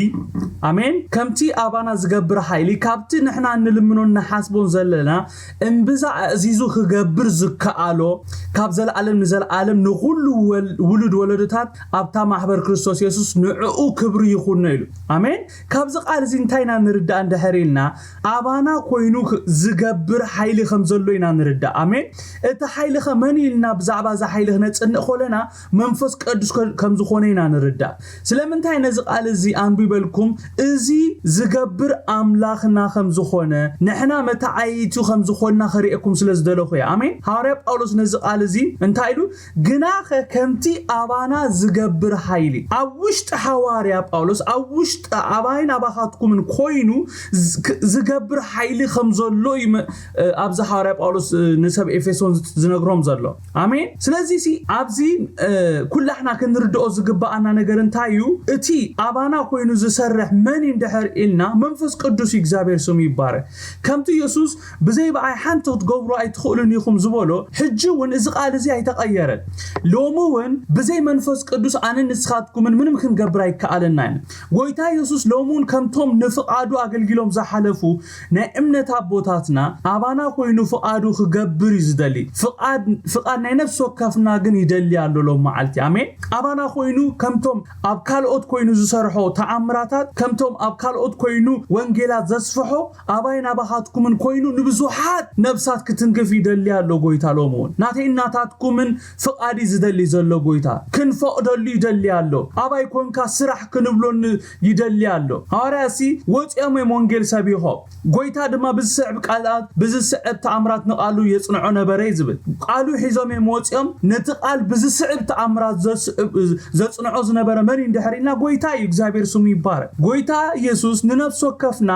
ኣሜን። ከምቲ ኣባና ዝገብር ሓይሊ ካብቲ ንሕና እንልምኖን ንሓስቦን ዘለና እምብዛ ኣእዚዙ ክገብር ዝከኣሎ፣ ካብ ዘለኣለም ንዘለኣለም ንኹሉ ወል- ውሉድ ወለዶታት ኣብታ ማሕበር ክርስቶስ የሱስ ንዕኡ ክብሪ ይኹኖ ኢሉ። ኣሜን። ካብዚ ቃል እዚ እንታይ ኢና ንርዳእ እንድሕር ኢልና፣ ኣባና ኮይኑ ክ- ዝገብር ሓይሊ ከም ዘሎ ኢና ንርዳእ። ኣሜን። እቲ ሓይሊ ከ መን ኢልና ብዛዕባ እዚ ሓይሊ ክነጽንዕ ከለና መንፈስ ቅዱስ ከ- ከም ዝኾነ ኢና ንርዳእ። ስለምንታይ ነዚ ቃል እዚ ኣንቢበልኩም? እዚ ዝገብር ኣምላኽና ከም ዝኾነ፣ ንሕና መተዓይቱ ከም ዝኾንና ከርእየኩም ስለ ዝደለኹ እየ። ኣሜን። ሃዋርያ ጳውሎስ ነዚ ቃል እዚ እንታይ ኢሉ? ግናኸ ከምቲ ኣባና ዝገብር ሓይሊ፣ ኣብ ውሽጢ ሃዋርያ ጳውሎስ፣ ኣብ ውሽጢ ኣባይን ኣባኻትኩምን ኮይኑ ዝ- ክ- ዝገብር ሓይሊ ከም ዘሎ እዩ መ- እ፣ ኣብዚ ሃዋርያ ጳውሎስ እ፣ ንሰብ ኤፌሶን ዝ- ዝነግሮም ዘሎ። ኣሜን። ስለዚ ሲ ኣብዚ እ፣ ኩላሕና ክንርድኦ ዝግባኣና ነገር እንታይ እዩ? እቲ ኣባና ኮይኑ ዝሰርሕ መን እዩ እንድሕር ኢልና፣ መንፈስ ቅዱስ እዩ። እግዚኣብሔር ስሙ ይባረክ። ከምቲ የሱስ ብዘይ ብኣይ ሓንቲ ክትገብሩ ኣይትኽእሉን ኢኹም ዝበሎ፣ ሕጂ እውን እዚ ቃል እዚ ኣይተቐየረን። ሎሚ እውን ብዘይ መንፈስ ቅዱስ ኣነ ንስኻትኩምን ምንም ክንገብር ኣይከኣለና ኢና። ጎይታ የሱስ ሎሚ እውን ከምቶም ንፍቓዱ ኣገልጊሎም ዝሓለፉ ናይ እምነት ኣቦታትና ኣባና ኮይኑ ፍቓዱ ክገብር እዩ ዝደሊ። ፍቓድ ፍቓድ ናይ ነፍሲ ወከፍና ግን ይደሊ ኣሎ ሎም መዓልቲ። ኣሜን። ኣባና ኮይኑ ከምቶም ኣብ ካልኦት ኮይኑ ዝሰርሖ ተኣምራታት፣ ከምቶም ኣብ ካልኦት ኮይኑ ወንጌላት ዘስፍሖ ኣባይ ናባኻትኩምን ኮይኑ ንብዙሓት ነብሳት ክትንክፍ ይደሊ ኣሎ ጎይታ። ሎሚ እውን ናተይ እናታትኩምን ፍቓድ እዩ ዝደሊ ዘሎ ጎይታ። ክንፈቕደሉ ይደሊ ኣሎ። ኣባይ ኮንካ ስራሕ ክንብሎ ን- ይደሊ ኣሎ። ሃዋርያ ሲ ወፂኦም እዮም ወንጌል ሰቢኾም። ጎይታ ድማ ብዝስዕብ ቃላት ብዝስዕብ ተኣምራት ንቃሉ የፅንዖ ነበረ እዩ ዝብል። ቃሉ ሒዞም እዮም ወፂኦም። ነቲ ቃል ብዝስዕብ ተኣምራት ዘስዕብ- ዘፅንዖ ዝነበረ መን እዩ እንድሕር ኢልና፣ ጎይታ እዩ። እግዚኣብሔር ስሙ ይባረክ። ጎይታ ኢየሱስ ንነፍሲ ወከፍና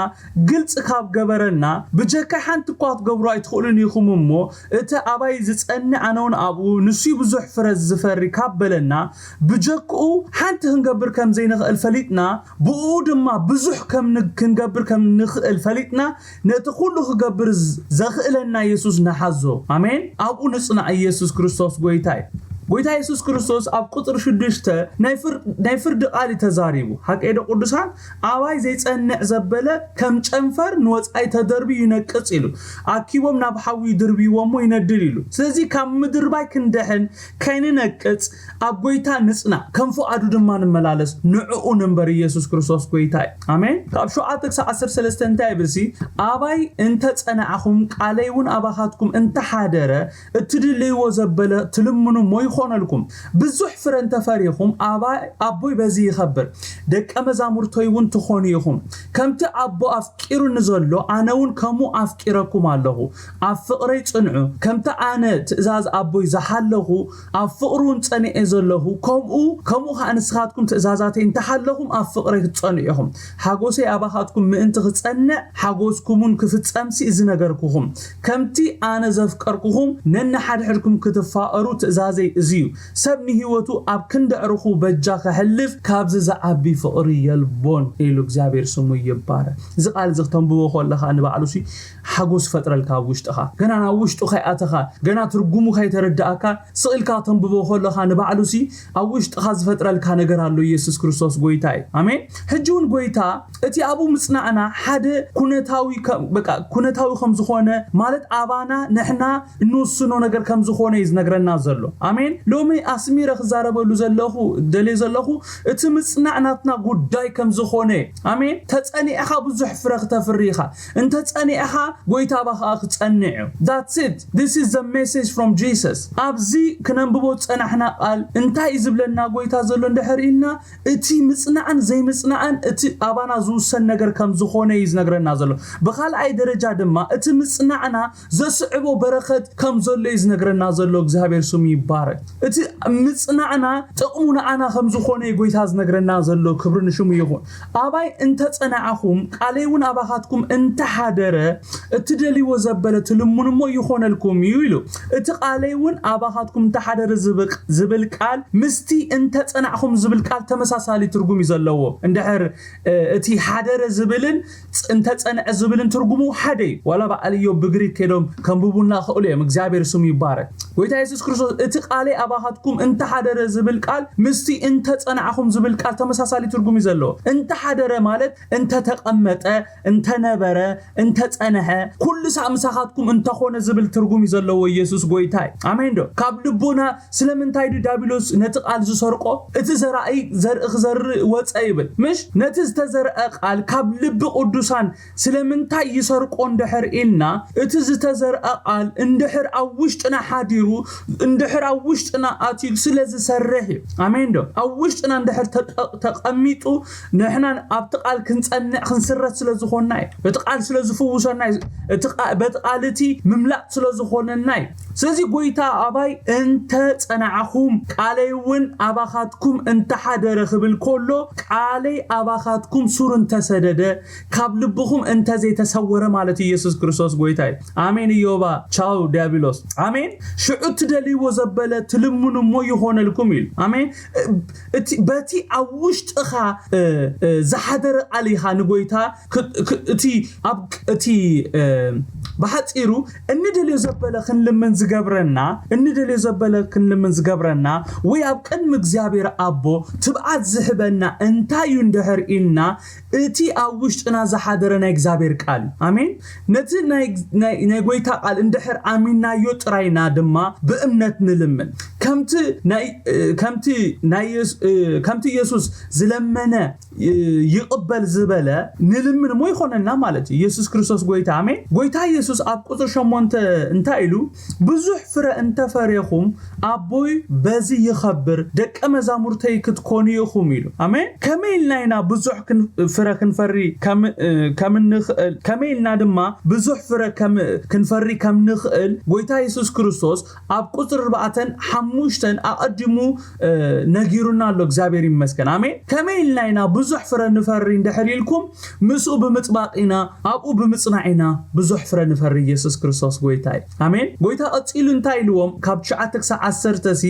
ግልፂ ካብ ገበረና፣ ብጀካ ሓንቲ እኳ ክትገብሩ ኣይትኽእሉን ኢኹም እሞ እቲ ኣባይ ዝጸንዕ ኣነ እውን ኣብኡ፣ ንሱ ብዙሕ ፍረ ዝፈሪ ካብ በለና፣ ብጀክኡ ሓንቲ ክንገብር ከም ዘይንኽእል ፈሊጥና፣ ብኡ ድማ ብዙሕ ከም ን- ክንገብር ከም ንኽእል ፈሊጥና፣ ነቲ ኩሉ ክገብር ዝ- ዘኽእለና የሱስ ንሓዞ። ኣሜን። ኣብኡ ንጽናዕ። ኢየሱስ ክርስቶስ ጎይታ እዩ። ጎይታ የሱስ ክርስቶስ ኣብ ቁጽሪ ሽዱሽተ ናይ ፍር- ናይ ፍርዲ ቃል እዩ ተዛሪቡ። ሓቀይ ዶ ቅዱሳን? ኣባይ ዘይጸንዕ ዘበለ ከም ጨንፈር ንወጻኢ ተደርቢ ይነቅጽ ኢሉ። ኣኪቦም ናብ ሓዊ ይድርብይዎ እሞ ይነድድ ኢሉ። ስለዚ ካብ ምድርባይ ክንድሕን ከይንነቅጽ ኣብ ጎይታ ንጽናዕ፣ ከም ፍቓዱ ድማ ንመላለስ፣ ንዕኡ ንንበር። ኢየሱስ ክርስቶስ ጎይታ እዩ። ኣሜን። ካብ ሸውዓተ ክሳብ ዓሰርተ ሰለስተ እንታይ ይብል ሲ? ኣባይ እንተ ጸናዕኹም ቃለይ እውን ኣባኻትኩም እንተ ሓደረ እትድልይዎ ዘበለ ትልምኑ እሞ ይኾነልኩም። ብዙሕ ፍረ እንተፈሪኹም ኣባይ ኣቦይ በዚ ይኸብር፣ ደቀ መዛሙርቶይ እውን ትኾኑ ኢኹም። ከምቲ ኣቦ ኣፍቂሩኒ ዘሎ ኣነ እውን ከምኡ ኣፍቂረኩም ኣለኹ። ኣብ ፍቕረይ ጽንዑ። ከምቲ ኣነ ትእዛዝ ኣቦይ ዝሓለኹ ኣብ ፍቕሩ እውን ጸኒዐ ዘለኹ፣ ከምኡ ከምኡ ኸዓ ንስኻትኩም ትእዛዛተይ እንተሓለኹም ኣብ ፍቕረይ ክትጸንዑ ኢኹም። ሓጎሰይ ኣባኻትኩም ምእንቲ ክጸንዕ ሓጎስኩምን ክፍጸምሲ እዚ ነገርኩኹም። ከምቲ ኣነ ዘፍቀርኩኹም ነንሓድሕድኩም ክትፋቐሩ ትእዛዘይ እዚ እዩ። ሰብ ንህይወቱ ኣብ ክንዲ ዕርኹ በጃ ከሕልፍ ካብዚ ዝዓቢ ፍቕሪ የልቦን ኢሉ እግዚኣብሔር ስሙ ይባረክ። እዚ ቃል እዚ ክተንብቦ ከለኻ ንባዕሉ ሲ ሓጎስ ፈጥረልካ ኣብ ውሽጥኻ። ገና ናብ ውሽጡ ከይኣተኻ፣ ገና ትርጉሙ ከይተረዳእካ ስቕ ኢልካ ተንብቦ ከለኻ ንባዕሉ ሲ ኣብ ውሽጥኻ ዝፈጥረልካ ነገር ኣሎ። ኢየሱስ ክርስቶስ ጎይታ እዩ። ኣሜን። ሕጂ እውን ጎይታ እቲ ኣብኡ ምጽናዕና ሓደ ኩነታዊ ከም- በቃ ኩነታዊ ከም ዝኾነ ማለት ኣባና ንሕና እንውስኖ ነገር ከም ዝኾነ እዩ ዝነግረና ዘሎ። ኣሜን። ሎሚ ኣስሚረ ክዛረበሉ ዘለኹ ደልየ ዘለኹ እቲ ምጽናዕ ናትና ጉዳይ ከም ዝኾነ። ኣሜን። ተጸኒዕኻ ብዙሕ ፍረ ክተፍሪ ኢኻ። እንተ ጸኒዕኻ ጎይታ ኣባኻ ክጸንዕ እዩ። That's it. This is the message from Jesus. ኣብዚ ክነንብቦ ዝጸናሕና ቃል እንታይ እዩ ዝብለና ጎይታ ዘሎ እንድሕር ኢልና፣ እቲ ምጽናዕን ዘይምጽናዕን እቲ ኣባና ዝውሰን ነገር ከም ዝኾነ እዩ ዝነግረና ዘሎ። ብኻልኣይ ደረጃ ድማ እቲ ምጽናዕና ዘስዕቦ በረኸት ከም ዘሎ እዩ ዝነግረና ዘሎ። እግዚኣብሔር ስሙ ይባረክ። እቲ ምጽናዕና ጥቕሙ ንዓና ከም ዝኾነ እዩ ጎይታ ዝነግረና ዘሎ። ክብሪ ንሽሙ ይኹን። ኣባይ እንተ ጸናዕኹም ቃለይ እውን ኣባኻትኩም እንተ ሓደረ እትደልይዎ ዘበለ ትልምኑ እሞ ይኾነልኩም እዩ ኢሉ። እቲ ቃለይ እውን ኣባኻትኩም እንተ ሓደረ ዝብቅ- ዝብል ቃል ምስቲ እንተ ጸናዕኹም ዝብል ቃል ተመሳሳሊ ትርጉም እዩ ዘለዎ። እንድሕር እ፣ እቲ ሓደረ ዝብልን ፅ- እንተ ጸንዐ ዝብልን ትርጉሙ ሓደ እዩ። ዋላ በዓል እዮብ ብግሪክ ከይዶም ከንብቡልና ክእሉ እዮም። እግዚኣብሔር ስሙ ይባረክ። ጎይታ የሱስ ክርስቶስ እቲ ቃለይ ኣባኻትኩም እንተሓደረ ዝብል ቃል ምስቲ እንተጸናዕኹም ዝብል ቃል ተመሳሳሊ ትርጉም እዩ ዘለዎ። እንተሓደረ ማለት እንተተቐመጠ፣ እንተነበረ፣ እንተጸንሐ፣ ኩሉ ሳዕ ምሳኻትኩም እንተኾነ ዝብል ትርጉም እዩ ዘለዎ ኢየሱስ ጎይታ እዩ። ኣሜን ዶ? ካብ ልቦና ስለምንታይ ድዩ ዲያብሎስ ነቲ ቃል ዝሰርቆ? እቲ ዘራኢ ዘርኢ ክዘርእ ወጸ ይብል። ምሽ ነቲ ዝተዘርአ ቃል ካብ ልቢ ቅዱሳን ስለምንታይ ይሰርቆ እንድሕር ኢልና፣ እቲ ዝተዘርአ ቃል እንድሕር ኣብ ውሽጥና ሓዲሩ፣ እንድሕር ኣብ ውሽጥና ኣትዩ ስለ ዝሰርሕ እዩ። ኣሜን ዶ? ኣብ ውሽጥና እንድሕር ተቀ-፣ ተቐሚጡ ንሕና ኣብቲ ቃል ክንጸንዕ ክንስረት ስለ ዝኾንና እዩ። እቲ ቃል ስለ ዝፍውሰና እዩ። እቲ ቃ-፣ በቲ ቃል እቲ ምምላእ ስለ ዝኾነና እዩ። ስለዚ ጎይታ ኣባይ እንተ ጸናዕኹም ቃለይ እውን ኣባኻትኩም እንተሓደረ ክብል ከሎ ቃለይ ኣባኻትኩም ሱር እንተሰደደ ካብ ልብኹም እንተዘይተሰወረ ማለት ኢየሱስ ክርስቶስ ጎይታ እዩ። ኣሜን። እዮባ ቻው ዲያብሎስ። ኣሜን። ሽዑ ትደልይዎ ዘበለ ትልምኑ እሞ ይኾነልኩም ኢሉ። ኣሜን። እቲ በቲ ኣብ ውሽጥኻ እ፣ እ፣ ዝሓደረ ቃል ኢኻ ንጎይታ ክ-፣ ክ-፣ እቲ ኣብ ቅ-፣ እቲ እ፣ ብሓጺሩ እንደልዮ ዘበለ ክንልምን ዝገብረና እንደልዮ ዘበለ ክንልምን ዝገብረና ወይ ኣብ ቅድሚ እግዚኣብሔር ኣቦ ትብዓት ዝህበና እንታይ እዩ እንድሕር ኢልና እቲ ኣብ ውሽጥና ዝሓደረ ናይ እግዚኣብሔር ቃል እዩ። ኣሜን። ነቲ ናይ፣ ናይ፣ ናይ ጎይታ ቃል እንድሕር ኣሚናዮ ጥራይና ድማ ብእምነት ንልምን። ከምቲ ናይ፣ እ፣ ከምቲ ናይ የሱ-፣ እ፣ ከምቲ ኢየሱስ ዝለመነ ይ-፣ ይቕበል ዝበለ ንልምን እሞ ይኾነልና ማለት እዩ። ኢየሱስ ክርስቶስ ጎይታ። ኣሜን። ጎይታ ኢየሱስ ኣብ ቁጽሪ ሸሞንተ እንታይ ኢሉ? ብዙሕ ፍረ እንተፈሬኹም ኣቦይ በዚ ይኸብር፣ ደቀ መዛሙርተይ ክትኮኑ ኢኹም ኢሉ። ኣሜን። ከመይ ኢልና ኢና ብዙሕ ክን-፣ ፍረ ክንፈሪ ከም፣ እ፣ ከም እንኽእል፣ ከመይ ኢልና ድማ ብዙሕ ፍረ ከም፣ ክንፈሪ ከም ንኽእል ጎይታ ኢየሱስ ክርስቶስ ኣብ ቁጽሪ ኣርባዕተን ሓሙሽተን ኣቐዲሙ፣ እ፣ ነጊሩና ኣሎ። እግዚኣብሔር ይመስገን። ኣሜን። ከመይ ኢልና ኢና ብዙሕ ፍረ ንፈሪ እንድሕር ኢልኩም፣ ምስኡ ብምጥባቕ ኢና፣ ኣብኡ ብምጽናዕ ኢና ብዙሕ ፍረ ንፈሪ። ኢየሱስ ክርስቶስ ጎይታ እዩ። ኣሜን። ጎይታ ቀጺሉ እንታይ ኢልዎም? ካብ ትሽዓተ ክሳብ ዓሰርተ ሲ፣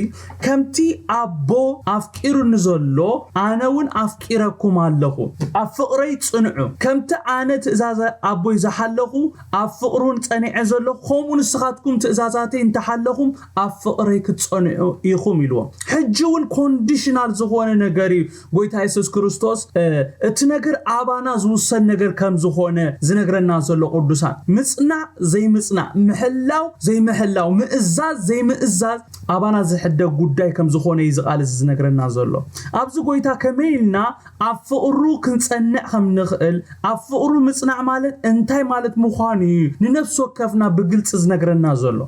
ከምቲ ኣቦ ኣፍቂሩኒ ዘሎ ኣነ እውን ኣፍቂረኩም ኣለኹ። ኣብ ፍቕረይ ጽንዑ። ከምቲ ኣነ ትእዛዘ ኣቦይ ዝሓለኹ ኣብ ፍቕሩን ጸኒዐ ዘለኹ፣ ከምኡ ንስኻትኩም ትእዛዛተይ እንተሓለኹም ኣብ ፍቕረይ ክትጸንዑ ኢኹም ኢልዎም። ሕጂ እውን ኮንዲሽናል ዝኾነ ነገር እዩ። ጎይታ የሱስ ክርስቶስ፣ እ፣ እቲ ነገር ኣባና ዝውሰን ነገር ከም ዝኾነ ዝነግረና ዘሎ ቅዱሳን። ምጽናዕ ዘይምጽናዕ፣ ምሕላው ዘይምሕላው፣ ምእዛዝ ዘይምእዛዝ ኣባና ዝሕደግ ጉዳይ ከም ዝኾነ እዩ እዚ ቃል እዚ ዝነግረና ዘሎ። ኣብዚ ጎይታ ከመይ ኢልና ኣብ ፍቕሩ ክንጸንዕ ከም ንኽእል፣ ኣብ ፍቕሩ ምጽናዕ ማለት እንታይ ማለት ምዃኑ እዩ ንነፍሲ ወከፍና ብግልጺ ዝነግረና ዘሎ።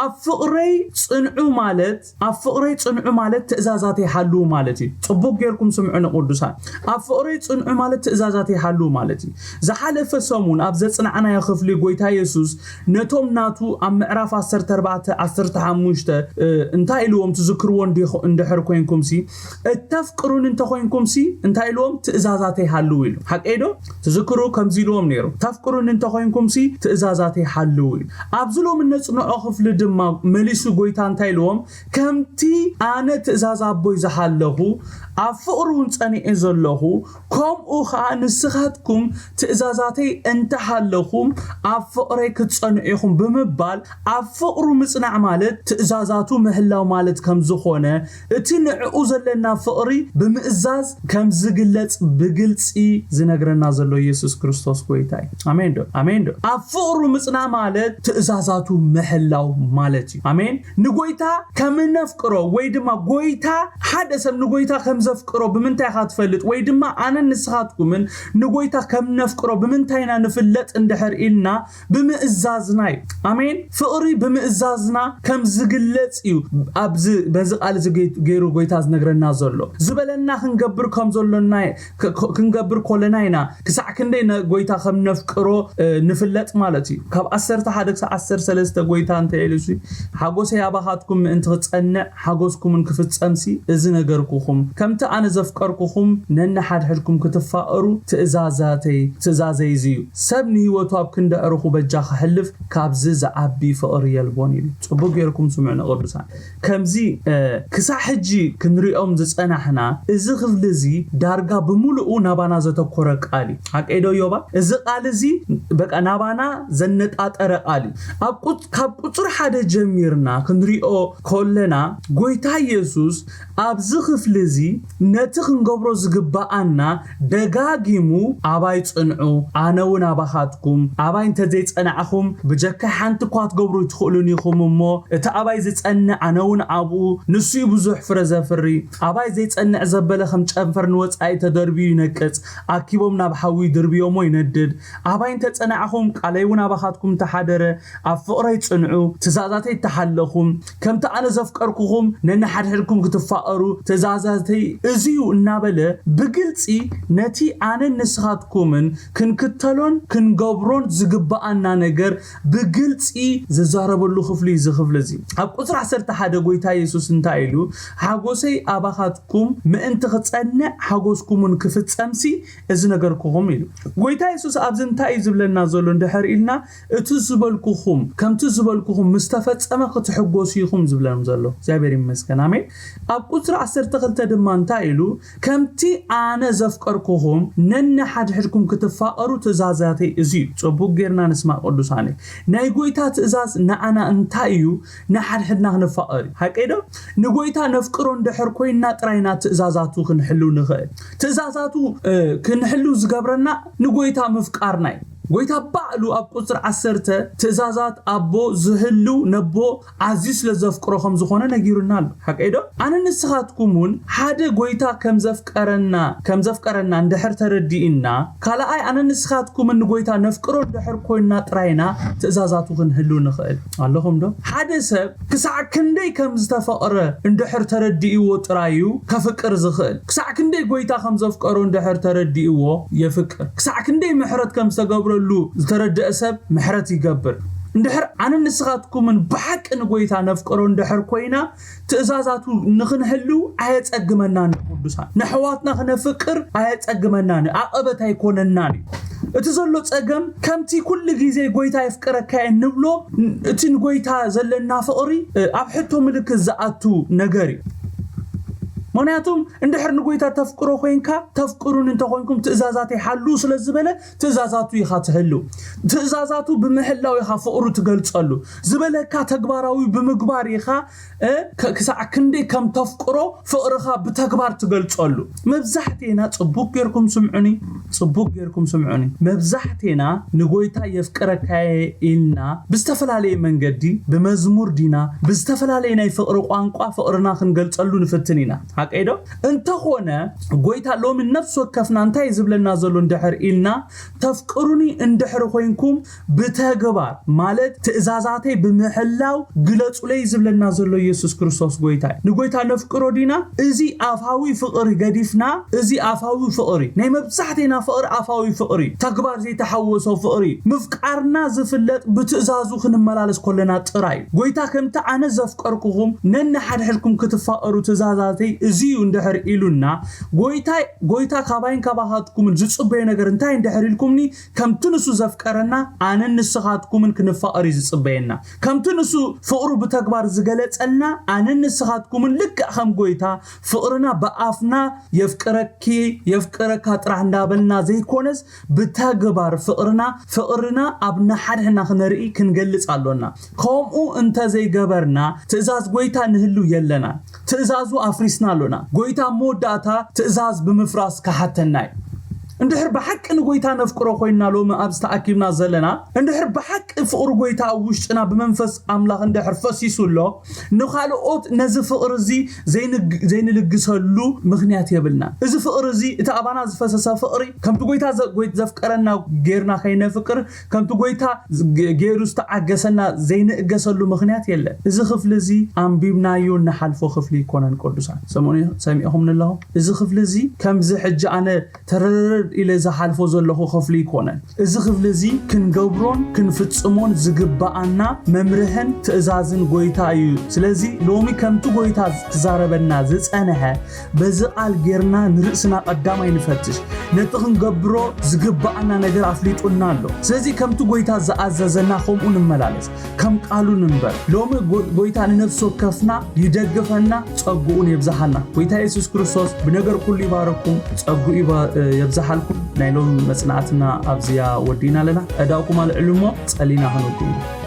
ኣብ ፍቕረይ ጽንዑ ማለት፣ ኣብ ፍቕረይ ጽንዑ ማለት ትእዛዛተይ ሓልዉ ማለት እዩ። ጽቡቕ ጌርኩም ስምዑ ንቅዱሳን። ኣብ ፍቕረይ ጽንዑ ማለት ትእዛዛተይ ሓልዉ ማለት እዩ። ዝሓለፈ ሰሙን ኣብ ዘጽናዕናዮ ክፍሊ ጎይታ የሱስ ነቶም ናቱ ኣብ ምዕራፍ ዓሰርተ ኣርባዕተ ዓሰርተ ሓሙሽተ፣ እ፣ እንታይ ኢልዎም ትዝክርዎ እንዲኹ-፣ እንድሕር ኮይንኩም ሲ፣ እተፍቅሩኒ እንተኾይንኩም ሲ፣ እንታይ ኢልዎም? ትእዛዛተይ ሓልዉ ኢሉ። ሓቀይ ዶ? ትዝክሩ ከምዚ ኢልዎም ነይሩ። ተፍቅሩኒ እንተኾይንኩም ሲ፣ ትእዛዛተይ ሓልዉ ኢሉ። ኣብዚ ሎሚ ነጽንዖ ክፍሊ ድማ መሊሱ ጎይታ እንታይ ኢልዎም? ከምቲ ኣነ ትእዛዝ ኣቦይ ዝሓለኹ፣ ኣብ ፍቕሩ እውን ጸኒዐ ዘለኹ፣ ከምኡ ኸኣ ንስኻትኩም ትእዛዛተይ እንተሃለኹም ኣብ ፍቕረይ ክትጸንዑ ኢኹም ብምባል፣ ኣብ ፍቕሩ ምጽናዕ ማለት ትእዛዛቱ ምህላው ማለት ከም ዝኾነ፣ እቲ ንዕኡ ዘለና ፍቕሪ ብምእዛዝ ከም ዝግለጽ ብግልጺ ዝነግረና ዘሎ ኢየሱስ ክርስቶስ ጎይታ እዩ። ኣሜን ዶ? ኣሜን ዶ? ኣብ ፍቕሩ ምጽናዕ ማለት ትእዛዛቱ ምህላው ማለት እዩ። ኣሜን። ንጎይታ ከም እነፍቅሮ ወይ ድማ ጎይታ፣ ሓደ ሰብ ንጎይታ ከም ዘፍቅሮ ብምንታይ ኢኻ ትፈልጥ? ወይ ድማ ኣነን ንስኻትኩምን ንጎይታ ከም ነፍቅሮ ብምንታይ ኢና ንፍለጥ እንድሕር ኢልና፣ ብምእዛዝና እዩ። ኣሜን። ፍቕሪ ብምእዛዝና ከም ዝግለጽ እዩ። ኣብዚ፣ በዚ ቃል እዚ ገይ-፣ ገይሩ ጎይታ ዝነግረና ዘሎ። ዝበለና ክንገብር ከም ዘሎና፣ ክ-፣ ክ-፣ ክንገብር ኮለና ኢና። ክሳዕ ክንደይ ነ-፣ ጎይታ ከም ነፍቅሮ፣ እ፣ ንፍለጥ ማለት እዩ። ካብ ዓሰርተ ሓደ ክሳዕ ዓሰርተ ሰለስተ ጎይታ እንተ ኢሉ ሲ፣ ሓጎሰይ ኣባኻትኩም ምእንቲ ክጸንዕ፣ ሓጎስኩምን ክፍጸምሲ፣ እዚ ነገርኩኹም፣ ከምቲ ኣነ ዘፍቀርኩኹም ነንሓድሕድኩም ክትፋቐሩ ትእዛዛተይ፣ ትእዛዘይ እዚ እዩ። ሰብ ንህይወቱ ኣብ ክንዲ ዕርኹ በጃ ክሕልፍ ካብዚ ዝዓቢ ፍቕሪ የልቦን ኢሉ። ጽቡቕ ጌርኩም ስምዑ ንቅዱሳን። ከምዚ፣ እ፣ ክሳዕ ሕጂ ክንሪኦም ዝጸናሕና፣ እዚ ክፍሊ እዚ ዳርጋ ብምሉኡ ናባና ዘተኮረ ቃል እዩ። ሓቀይ ዶ ዮባ? እዚ ቃል እዚ በቃ ናባና ዘነጣጠረ ቃል እዩ። ኣብ ቁጽ-፣ ካብ ቁጽሪ ሓደ ጀሚርና ክንሪኦ ኮለና፣ ጎይታ ኢየሱስ ኣብዚ ክፍሊ እዚ ነቲ ክንገብሮ ዝግብኣና ደጋጊሙ፣ "ኣባይ ጽንዑ፣ ኣነ እውን ኣባኻትኩም፣ ኣባይ እንተ ዘይጸናዕኹም፣ ብጀካይ ሓንቲ እኳ ክትገብሩ ኣይትኽእሉን ኢኹም እሞ፣ እቲ ኣባይ ዝጸንዕ፣ ኣነ እውን ኣብኡ፣ ንሱ እዩ ብዙሕ ፍረ ዘፍሪ። ኣባይ ዘይጸንዕ ዘበለ ከም ጨንፈር ንወጻኢ ተደርብዩ ይነቅጽ፣ ኣኪቦም ናብ ሓዊ ድርብዮሞ ይነድድ። ኣባይ እንተ ጸናዕኹም፣ ቃለይ እውን ኣባኻትኩም እንተሓደረ፣ ኣብ ፍቕረይ ጽንዑ፣ ትእዛዛተይ እተሓለኹም፣ ከምቲ ኣነ ዘፍቀርኩኹም ነንሓድሕድኩም ክትፋቐሩ ትእዛዛተይ እዚ እዩ" እናበለ ብግልጺ ነቲ ኣነን ንስኻትኩምን ክንክተሎን ክንገብሮን ዝግብኣና ነገር ብግልጺ ዝዛረበሉ ክፍሊ እዩ እዚ ክፍሊ እዚ። ኣብ ቁጽሪ ዓሰርተ ሓደ ጎይታ የሱስ እንታይ ኢሉ? "ሓጎሰይ ኣባኻትኩም ምእንቲ ክጸንዕ ሓጎስኩምን ክፍጸምሲ እዚ ነገርኩኹም" ኢሉ። ጎይታ የሱስ ኣብዚ እንታይ እዩ ዝብለና ዘሎ እንድሕር ኢልና፣ "እቲ ዝበልኩኹም፣ ከምቲ ዝበልኩኹም ምስ ተፈጸመ ክትሕጎሱ ኢኹም" ዝብለና ዘሎ። እግዚኣብሔር ይመስገን። ኣሜን። ኣብ ቁጽሪ ዓሰርተ ክልተ ድማ እንታይ ኢሉ? "ከምቲ ኣነ ዘፍቀርኩኹም ነንሓድሕድኩም ክትፋቐሩ ትእዛዛተይ እዚ እዩ።" ጽቡቕ ጌርና ንስማ ቅዱሳነይ። ናይ ጎይታ ትእዛዝ ንዓና እንታይ እዩ? ንሓድሕድና ክንፋቐር እዩ። ሓቀይ ዶ? ንጎይታ ነፍቅሮ እንድሕር ኮይንና ጥራይና ትእዛዛቱ ክንሕሉ ንኽእል። ትእዛዛቱ፣ እ፣ ክንሕሉ ዝገብረና ንጎይታ ምፍቃርና እዩ። ጎይታ ባዕሉ ኣብ ቁጽሪ ዓሰርተ ትእዛዛት ኣቦ ዝህሉ ነቦ ኣዝዩ ስለ ዘፍቅሮ ከም ዝኾነ ነጊሩና ኣሎ። ሓቀይ ዶ? ኣነ ንስኻትኩም እውን ሓደ ጎይታ ከም ዘፍቀረና፣ ከም ዘፍቀረና እንድሕር ተረዲእና፣ ካልኣይ ኣነ ንስኻትኩምን ንጎይታ ነፍቅሮ እንድሕር ኮይንና ጥራይና ትእዛዛቱ ክንህሉ ንኽእል። ኣለኹም ዶ? ሓደ ሰብ ክሳዕ ክንደይ ከም ዝተፈቕረ እንድሕር ተረዲእዎ ጥራይ እዩ ከፍቅር ዝኽእል። ክሳዕ ክንደይ ጎይታ ከም ዘፍቀሮ እንድሕር ተረዲእዎ የፍቅር። ክሳዕ ክንደይ ምሕረት ከም ዝተገብረሉ ዝተረደአ ሰብ ምሕረት ይገብር። እንድሕር ኣነ ንስኻትኩምን ብሓቂ ንጎይታ ነፍቅሮ እንድሕር ኮይና፣ ትእዛዛቱ ንኽንሕሉ ኣየጸግመናን እዩ። ቅዱሳን፣ ንኣሕዋትና ክነፍቅር ኣየጸግመናን እዩ። ኣቐበት ኣይኮነናን እዩ። እቲ ዘሎ ጸገም፣ ከምቲ ኩሉ ግዜ ጎይታ የፍቅረካ እየ እንብሎ፣ እቲ ንጎይታ ዘለና ፍቕሪ፣ እ፣ ኣብ ሕቶ ምልክት ዝኣቱ ነገር እዩ። ምኽንያቱም እንድሕር ንጎይታ ተፍቅሮ ኮይንካ፣ "ተፍቅሩኒ እንተኾይንኩም ትእዛዛተይ ሓልዉ" ስለ ዝበለ፣ ትእዛዛቱ ኢኻ ትሕሉ። ትእዛዛቱ ብምሕላው ኢኻ ፍቕሩ ትገልጸሉ። ዝበለካ ተግባራዊ ብምግባር ኢኻ፣ እ፣ ከ-፣ ክሳዕ ክንደይ ከም ተፍቅሮ ፍቕርኻ ብተግባር ትገልጸሉ። መብዛሕቴና፣ ጽቡቕ ጌርኩም ስምዑኒ፣ ጽቡቕ ጌርኩም ስምዑኒ። መብዛሕቴና ንጎይታ የፍቅረካየ ኢልና ብዝተፈላለየ መንገዲ፣ ብመዝሙር ዲና፣ ብዝተፈላለየ ናይ ፍቕሪ ቋንቋ ፍቕርና ክንገልጸሉ ንፍትን ኢና። ሓቀይ ዶ? እንተኾነ፣ ጎይታ ሎሚ ነፍሲ ወከፍና እንታይ እዩ ዝብለና ዘሎ እንድሕር ኢልና፣ "ተፍቅሩኒ እንድሕር ኮይንኩም ብተግባር፣ ማለት ትእዛዛተይ ብምሕላው ግለጹለይ" ዝብለና ዘሎ ኢየሱስ ክርስቶስ ጎይታ እዩ። ንጎይታ ነፍቅሮ ዲና? እዚ ኣፋዊ ፍቕሪ ገዲፍና፣ እዚ ኣፋዊ ፍቕሪ፣ ናይ መብዛሕቴና ፍቕሪ ኣፋዊ ፍቕሪ፣ ተግባር ዘይተሓወሶ ፍቕሪ፣ ምፍቃርና ዝፍለጥ ብትእዛዙ ክንመላለስ ኮለና ጥራይ እዩ። ጎይታ "ከምቲ ኣነ ዘፍቀርኩኹም ነንሓድሕድኩም ክትፋቐሩ ትእዛዛተይ እዚ እዩ" እንድሕር ኢሉና፣ ጎይታ፣ ጎይታ ካባይን ካባኻትኩምን ዝጽበዮ ነገር እንታይ እንድሕር ኢልኩምኒ፣ ከምቲ ንሱ ዘፍቀረና ኣነን ንስኻትኩምን ክንፋቐር እዩ ዝጽበየና። ከምቲ ንሱ ፍቕሩ ብተግባር ዝገለጸልና ኣነን ንስኻትኩምን ልክዕ ከም ጎይታ ፍቕርና ብኣፍና "የፍቅረኪ፣ የፍቅረካ" ጥራሕ እንዳበልና ዘይኮነስ ብተግባር ፍቕርና፣ ፍቕርና ኣብ ንሓድሕድና ክነርኢ ክንገልጽ ኣሎና። ከምኡ እንተ ዘይገበርና ትእዛዝ ጎይታ ንህሉ የለና። ትእዛዙ ኣፍሪስና ኣሎና። ጎይታ ኣብ መወዳእታ ትእዛዝ ብምፍራስ ክሓተና እዩ። እንድሕር ብሓቂ ንጎይታ ነፍቅሮ ኮይንና ሎሚ ኣብዚ ተኣኪብና ዘለና፣ እንድሕር ብሓቂ ፍቕሪ ጎይታ ኣብ ውሽጥና ብመንፈስ ኣምላኽ እንድሕር ፈሲሱ ኣሎ፣ ንኻልኦት ነዚ ፍቕሪ እዚ ዘይንግ-፣ ዘይንልግሰሉ ምኽንያት የብልና። እዚ ፍቕሪ እዚ፣ እቲ ኣባና ዝፈሰሰ ፍቕሪ፣ ከምቲ ጎይታ ዘ-፣ ጎይ-፣ ዘፍቀረና ጌርና ከይነፍቅር፣ ከምቲ ጎይታ ዝ-፣ ገ-፣ ገይሩ ዝተዓገሰና ዘይንእገሰሉ ምኽንያት የለን። እዚ ክፍሊ እዚ ኣንቢብናዮ እንሓልፎ ክፍሊ ኣይኮነን ቅዱሳን። ሰምዑ-፣ ሰሚዕኹምኒ ኣለኹም? እዚ ክፍሊ እዚ ከምዚ ሕጂ ኣነ ተረረረ ኢለ ዝሓልፎ ዘለኹ ክፍሊ ኣይኮነን። እዚ ክፍሊ እዚ ክንገብሮን ክንፍጽሞን ዝግብኣና መምርሕን ትእዛዝን ጎይታ እዩ። ስለዚ ሎሚ ከምቲ ጎይታ ክዛረበና ዝጸንሐ በዚ ቃል ጌርና ንርእስና ቀዳማይ ንፈትሽ። ነቲ ክንገብሮ ዝግብኣና ነገር ኣፍሊጡና ኣሎ። ስለዚ ከምቲ ጎይታ ዝኣዘዘና ከምኡ ንመላለስ፣ ከም ቃሉ ንንበር። ሎሚ ጎ- ጎይታ ንነፍሲ ወከፍና ይደግፈና፣ ጸግኡን የብዝሓልና። ጎይታ የሱስ ክርስቶስ ብነገር ኩሉ ይባረኩም፣ ጸግኡ ይባ- የብዝሓልኩም። ናይ ሎሚ መጽናዕትና ኣብዚኣ ወዲእና ኣለና። ዕዳውኩም ኣልዕሉ እሞ ጸሊና ክንወድእ ኢና።